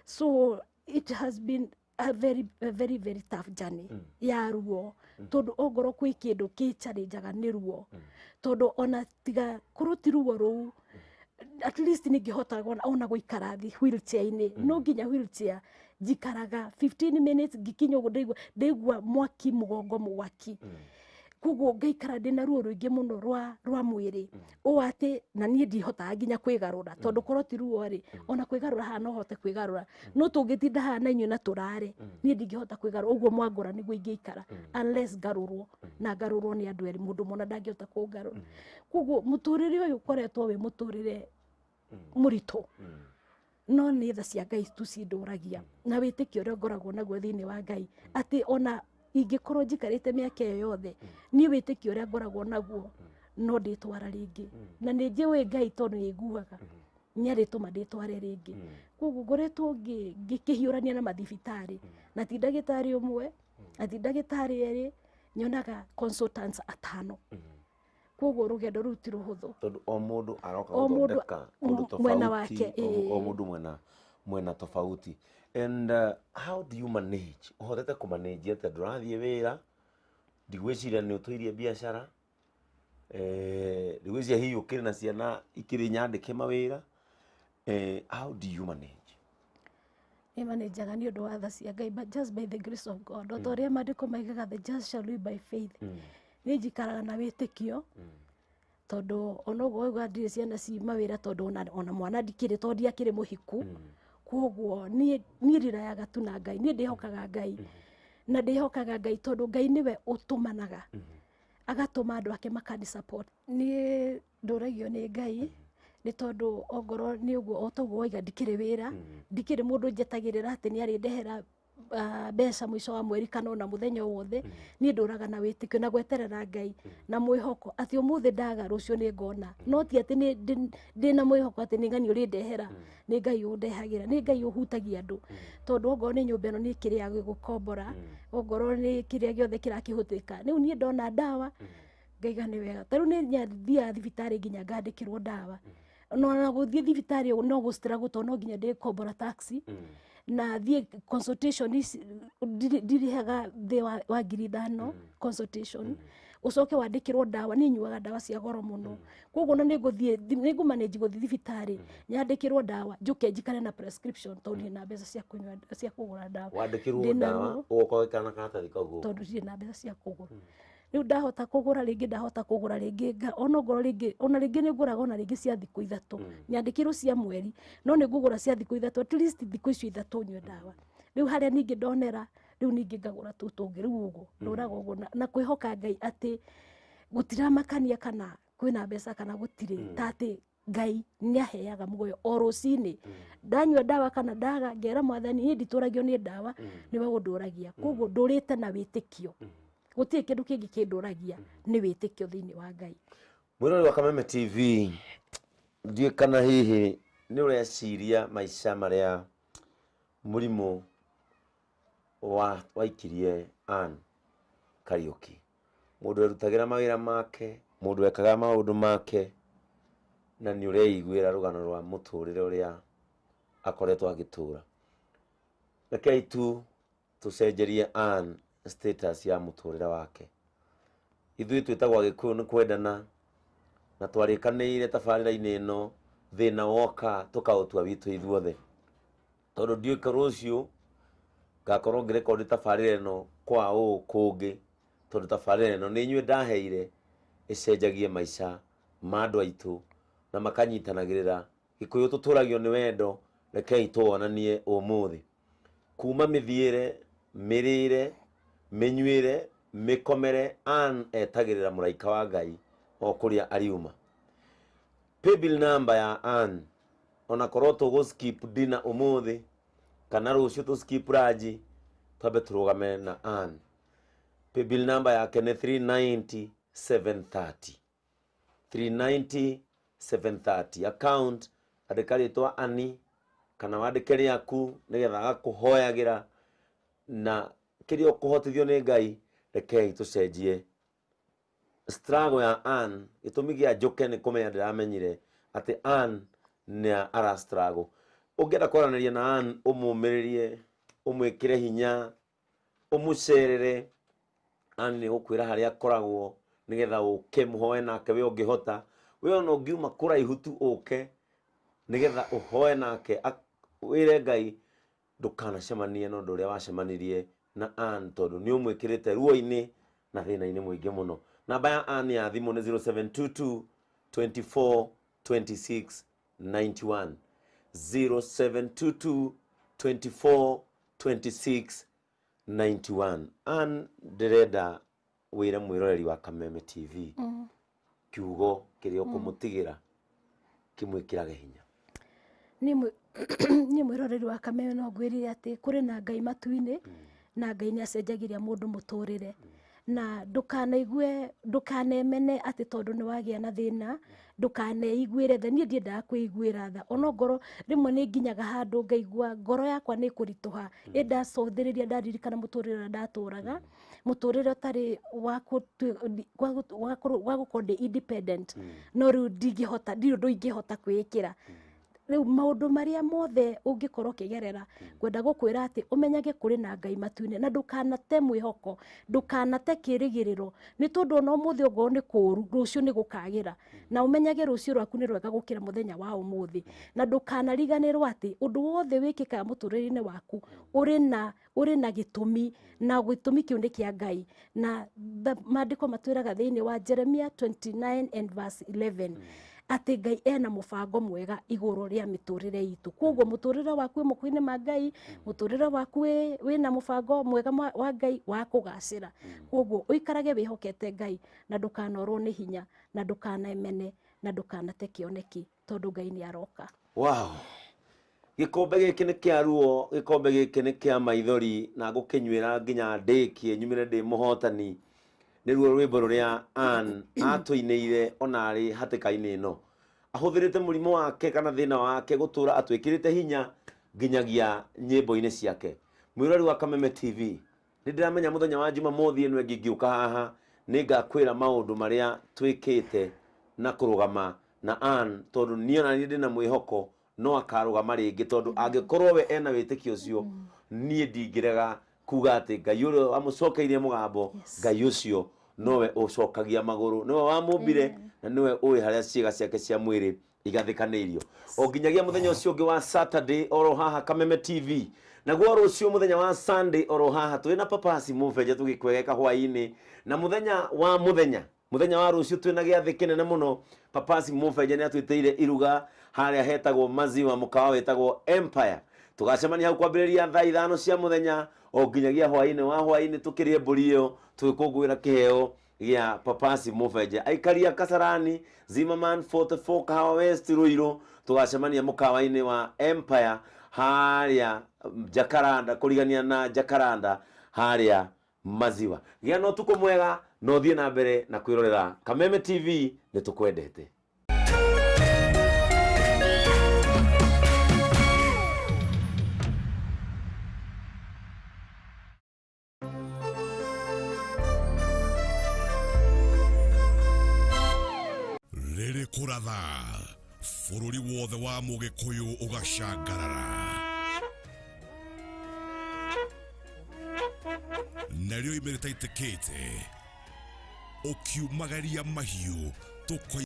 So it has been a very very tough journey ya ruo, tondũ ongorwo kwĩ kĩndũ kĩ challengeaga nĩ ruo, tondũ ona tiga korwo ti ruo rũu, at least ningĩhotaga ona gũikara thĩ wheelchair-inĩ. No nginya wheelchair njikaraga 15 minutes, ngĩkinya ũguo ndaigua mwaki mũgongo, mwaki. Koguo ngaikara ndĩna ruo rũingĩ mũno rwa mwĩrĩ ũũ atĩ na niĩ ndihotaga nginya kwĩgarũra, tondũ korwo ti ruo rĩ, ona kwĩgarũra haha no hote kwĩgarũra, no tũngĩtinda haha na inyuĩ na tũrare, niĩ ndingĩhota kwĩgarũra ũguo mwangora nĩguo ingĩikara, unless ngarũrwo na ngarũrwo nĩ andũ erĩ, mũndũ mona ndangĩhota kũngarũra. Koguo mũtũrĩre ũyũ ũkoretwo wĩ mũtũrĩre mũritũ, no nĩ tha cia Ngai tu cindũragia na wĩtĩkio ũrĩa ngoragwo naguo thĩinĩ wa Ngai, atĩ ona ingĩkorwo njikarĩte mĩaka ĩyo yothe, niĩ wĩtĩkio ũrĩa ngoragwo naguo no ndĩtwara rĩngĩ, na nĩ njũĩ Ngai tondũ nĩ aiguaga, nĩ arĩtũma ndĩtware rĩngĩ. Koguo ngoretwo ngĩkĩhiũrania na mathibitarĩ, na ti ndagĩtarĩ ũmwe na ti ndagĩtarĩ erĩ, nyonaga consultants 5. Koguo rũgendo rũu ti rũhũthũ, tondũ o mũndũ aroka O mũndũ gũthondeka ũndũ mwena tofauti, wake, o mũndũ mwena tofauti. And how do you manage? Ũhotete kũmanage atĩa? Ndũrathiĩ wĩra, ndigwĩciria nĩ ũtũirie biacara, ndigwĩciria hihi ũkĩrĩ na ciana ikĩrĩ nyandĩke mawĩra. How do you manage? Nĩ manenjaga nĩ ũndũ wa tha cia Ngai, but just by the grace of God, o ta ũrĩa maandĩko maigaga, the just shall live by faith. Niĩ njikaraga na wĩtĩkio, tondũ ona ũguo wauga ndirĩ ciana ci mawĩra, tondũ ona mwana ndikĩrĩ, tondũ ndiakĩrĩ mũhiku. Koguo niĩ ndirayaga tu na Ngai, niĩ ndĩhokaga Ngai, na ndĩhokaga Ngai tondũ Ngai nĩwe ũtũmanaga, agatũma andũ ake makani support. Niĩ ndũragio nĩ Ngai, nĩ tondũ ongorwo nĩ ũguo, o toguo waiga ndikĩrĩ wĩra, ndikĩrĩ mũndũ njetagĩrĩra atĩ nĩ arĩndehera mbeca mũico wa mweri kana ona mũthenya o wothe. Niĩ ndũraga na wĩtĩkio na gweterera Ngai na mwĩhoko atĩ ũmũthĩ ndaga, rũciũ nĩ ngona, no ti atĩ ndĩna mwĩhoko atĩ nĩ ng'ani ũrĩndehera. Nĩ Ngai ũndehagĩra, nĩ Ngai ũhutagia andũ, tondũ ongorwo nĩ nyũmba ĩno nĩ kĩrĩa gĩgũkombora, ongorwo nĩ kĩrĩa gĩothe kĩrakĩhũthĩka. Rĩu niĩ ndona ndawa ngaiga nĩ wega, ta rĩu nĩ thiaga thibitarĩ nginya ngandĩkĩrwo ndawa, no na gũthiĩ thibitarĩ no gũ-struggle, tondũ no nginya ndĩkombora taxi na thiĩ consultation ici ndirĩhaga thĩ wa 5,000 consultation, ũcoke wandĩkĩrwo ndawa. Niĩ nyuaga ndawa cia goro mũno, koguo ona nĩngũthiĩ nĩngũmanage gũthiĩ thibitarĩ nyandĩkĩrwo ndawa, njũke njikare na prescription, tondũ ndirĩ na mbeca cia kũnyua, cia kũgũra ndawa. Wandĩkĩrwo Ndĩna ndawa ruo. ũgoka ũgaikara na karatathi kau gũkũ. Tondũ ndirĩ na mbeca cia kũgũra. Rĩu ndahota kũgũra rĩngĩ, ndahota kũgũra rĩngĩ, ona ongorwo rĩngĩ, ona rĩngĩ nĩ ngũraga ona rĩngĩ cia thikũ 3, nyandĩkĩrwo cia mweri, no nĩ ngũgũra cia thikũ 3, at least thikũ icio 3 nyue ndawa. Rĩu harĩa ningĩ ndonera, rĩu ningĩ ngagũra tũu tũngĩ, rĩu ũguo ndũraga ũguo na kwĩhoka Ngai atĩ gũtiramakania kana kwĩna mbeca kana gũtirĩ, ta atĩ Ngai nĩ aheaga muoyo o rũcinĩ. Ndanyua ndawa kana ndaga, ngera Mwathani, niĩ nditũragio nĩ ndawa, nĩwe ũndũragia. Koguo ndũrĩte na wĩtĩkio, gũtirĩ kĩndũ kĩngĩ kĩndũragia, nĩ wĩtĩkio thĩinĩ wa Ngai. Mwĩrori wa Kameme TV, ndiũĩ kana hihi nĩ ũreciria maica marĩa mũrimũ waikirie Ann Kariuki, mũndũ erutagĩra mawĩra make, mũndũ ekaga maũndũ make, na nĩ ũreiguĩra rũgano rwa mũtũrĩre ũrĩa akoretwo agĩtũra. Rekei tu tũcenjerie Ann status ya mũtũrĩre wake. Ithuĩ twĩtagwo Agĩkũyũ nĩ kwendana, na twarĩkanĩire tabarĩra-inĩ ĩno, thĩna woka tũkaũtua witũ ithuothe, tondũ ndiũĩ rũciũ ngakorwo ngĩrekondi tabarĩra ĩno kwa ũũ kũngĩ, tondũ tabarĩra ĩno nĩ inyuĩ ndaheire ĩcenjagie maica ma andũ aitũ na makanyitanagĩrĩra. Gĩkũyũ tũtũragio nĩ wendo, rekei tũwonanie ũmũthĩ kuma mĩthiĩre, mĩrĩre, mĩnyuĩre, mĩkomere. Ann etagĩrĩra mũraika wa Ngai o kũrĩa ariuma. Paybill number ya Ann, ona korwo tũgũ skip dinner ũmũthĩ kana rũciũ tũ skip lunch, twambe tũrũgame na Ann. Paybill number yake nĩ 390 730, 390 730. Account, andĩka rĩtwa Ann kana wandĩke rĩaku, nĩgetha agakũhoyagĩra na kĩrĩa ũkũhotithio nĩ Ngai. Rekei tũcenjie struggle ya Ann. Gĩtũmi gĩa njũke nĩ kũmenya ndĩramenyire atĩ Ann nĩ ara struggle. Ũngĩenda kwaranĩria na Ann, ũmũmĩrĩrie, ũmwĩkĩre hinya, ũmũcerere, Ann nĩ gũkwĩra harĩa akoragwo, nĩgetha ũke mũhoe nake. We ũngĩhota, we ona ũngiuma kũraihu tu ũke nĩgetha ũhoe nake, wĩre Ngai ndũkanacemanie na ũndũ ũrĩa wacemanirie na Ann, tondũ nĩ ũmwĩkĩrĩte ruo-inĩ na thĩna-inĩ mũingĩ mũno. Namba ya Ann ya thimũ nĩ 0722 24 26 91, 0722 24 26 91. Ann, ndĩrenda wĩre mwĩroreri wa Kameme TV kiugo kĩrĩa ũkũmũtigĩra kĩmwĩkĩrage hinya. Niĩ mwĩroreri wa Kameme no ngwĩrire atĩ kũrĩ na Ngai matu-inĩ, na Ngai nĩ acenjagĩria mũndũ mũtũrĩre, na ndũkanaigue, ndũkanemene atĩ tondũ nĩ wagĩa na thĩna, ndũkaneiguĩre tha. Niĩ ndiendaga kwĩiguĩra tha, ona ngoro rĩmwe nĩ nginyaga handũ ngaigua ngoro yakwa nĩ ĩkũritũha, ĩ ndacũthĩrĩria ndaririkana mũtũrĩre ũrĩa ndatũraga, mũtũrĩre ũtarĩ wa gũkorwo ndĩ independent, no rĩu ndingĩhota, ndirĩ ũndũ ingĩhota kwĩĩkĩra. Rĩu maũndũ marĩa mothe ũngĩkorwo ũkĩgerera, ngwenda gũkwĩra atĩ ũmenyage kũrĩ na Ngai matu-inĩ, na ndũkanate mwĩhoko, ndũkanate kĩrĩgĩrĩro, nĩ tondũ ona ũmũthĩ ongorwo nĩ kũũru, rũciũ nĩ gũkagĩra, na ũmenyage rũciũ rwaku nĩ rwega gũkĩra mũthenya wa ũmũthĩ, na ndũkanariganĩrwo atĩ ũndũ wothe wĩkĩkaga mũtũrĩre-inĩ waku ũrĩ na gĩtũmi, na gĩtũmi kĩu nĩ kĩa Ngai. Na maandĩko matwĩraga thĩinĩ wa Jeremiah 29 and verse 11 atĩ Ngai ena mũbango mwega igũrũ rĩa mĩtũrĩre itũ. Koguo mũtũrĩre waku wĩ moko-inĩ ma Ngai, mũtũrĩre waku wĩna mũbango mwega wa Ngai wa kũgacĩra. Koguo ũikarage wĩhokete Ngai, na ndũkanorwo nĩ hinya, na ndũkanemene, na ndũkanate kĩoneki, tondũ Ngai nĩ aroka. Wow. Gĩkombe gĩkĩ nĩ kĩa ruo, gĩkombe gĩkĩ nĩ kĩa maithori, na ngũkĩnyuĩra nginya ndĩkie nyumĩre ndĩ mũhotani. Nĩruo rwĩmbo rũrĩa Ann atũinĩire ona arĩ hatĩka-inĩ ĩno, ahũthĩrĩte mũrimũ wake kana thĩna wake gũtũra atwĩkĩrĩte hinya nginyagia nyĩmbo-inĩ ciake. Mwĩroreri wa Kameme TV, nĩ ndĩramenya mũthenya wa Jumamothi ĩno ĩngĩ ngĩũka haha nĩ ngakwĩra maũndũ marĩa twĩkĩte na kũrũgama na Ann, tondũ niĩ ona niĩ ndĩna mwĩhoko no akarũgama rĩngĩ, tondũ angĩkorwo we ena wĩtĩkio ũcio, niĩ ndingĩrega kuga atĩ Ngai ũrĩa wamũcokeirie mũgambo, Ngai ũcio nowe ũcokagia magũrũ, nĩwe wamũmbire na nĩwe ũĩ harĩa ciĩga ciake cia mwĩrĩ igathĩkanĩirio. O nginyagia mũthenya ũcio ũngĩ wa Saturday oro haha Kameme TV, naguo rũciũ mũthenya wa Sunday oro haha twĩna Papasi Mũbenje tũgĩkwegeka hwaĩ-inĩ, na mũthenya wa mũthenya wa rũciũ twĩna gĩathĩ kĩnene mũno. Papasi Mũbenje nĩ atwĩtĩire iruga harĩa hetagwo Maziwa, mũkawa wĩtagwo Empire. Tũgacemania hau kwambĩrĩria thaa 5 cia mũthenya o nginyagia hwaĩ-inĩ wa hwaĩ-inĩ, tũkĩrĩe mbũri ĩyo tũgĩkũngũĩra kĩheo gĩa Papasi Mũbenje. Aikaria Kasarani, Zimmerman 44 Kahawa West Ruiru, tũgacemania mũkawa-inĩ wa Empire harĩa Jacaranda, kũrigania na Jacaranda harĩa Maziwa. Gĩa na ũtukũ mwega, na ũthiĩ na mbere na kwĩrorera Kameme TV, nĩ tũkwendete. Rĩrĩ kũratha bũrũri wothe wa Mũgĩkũyũ ũgacangarara, narĩo imĩrĩ taitĩkĩte ũkiumagaria mahiũ tũkoi.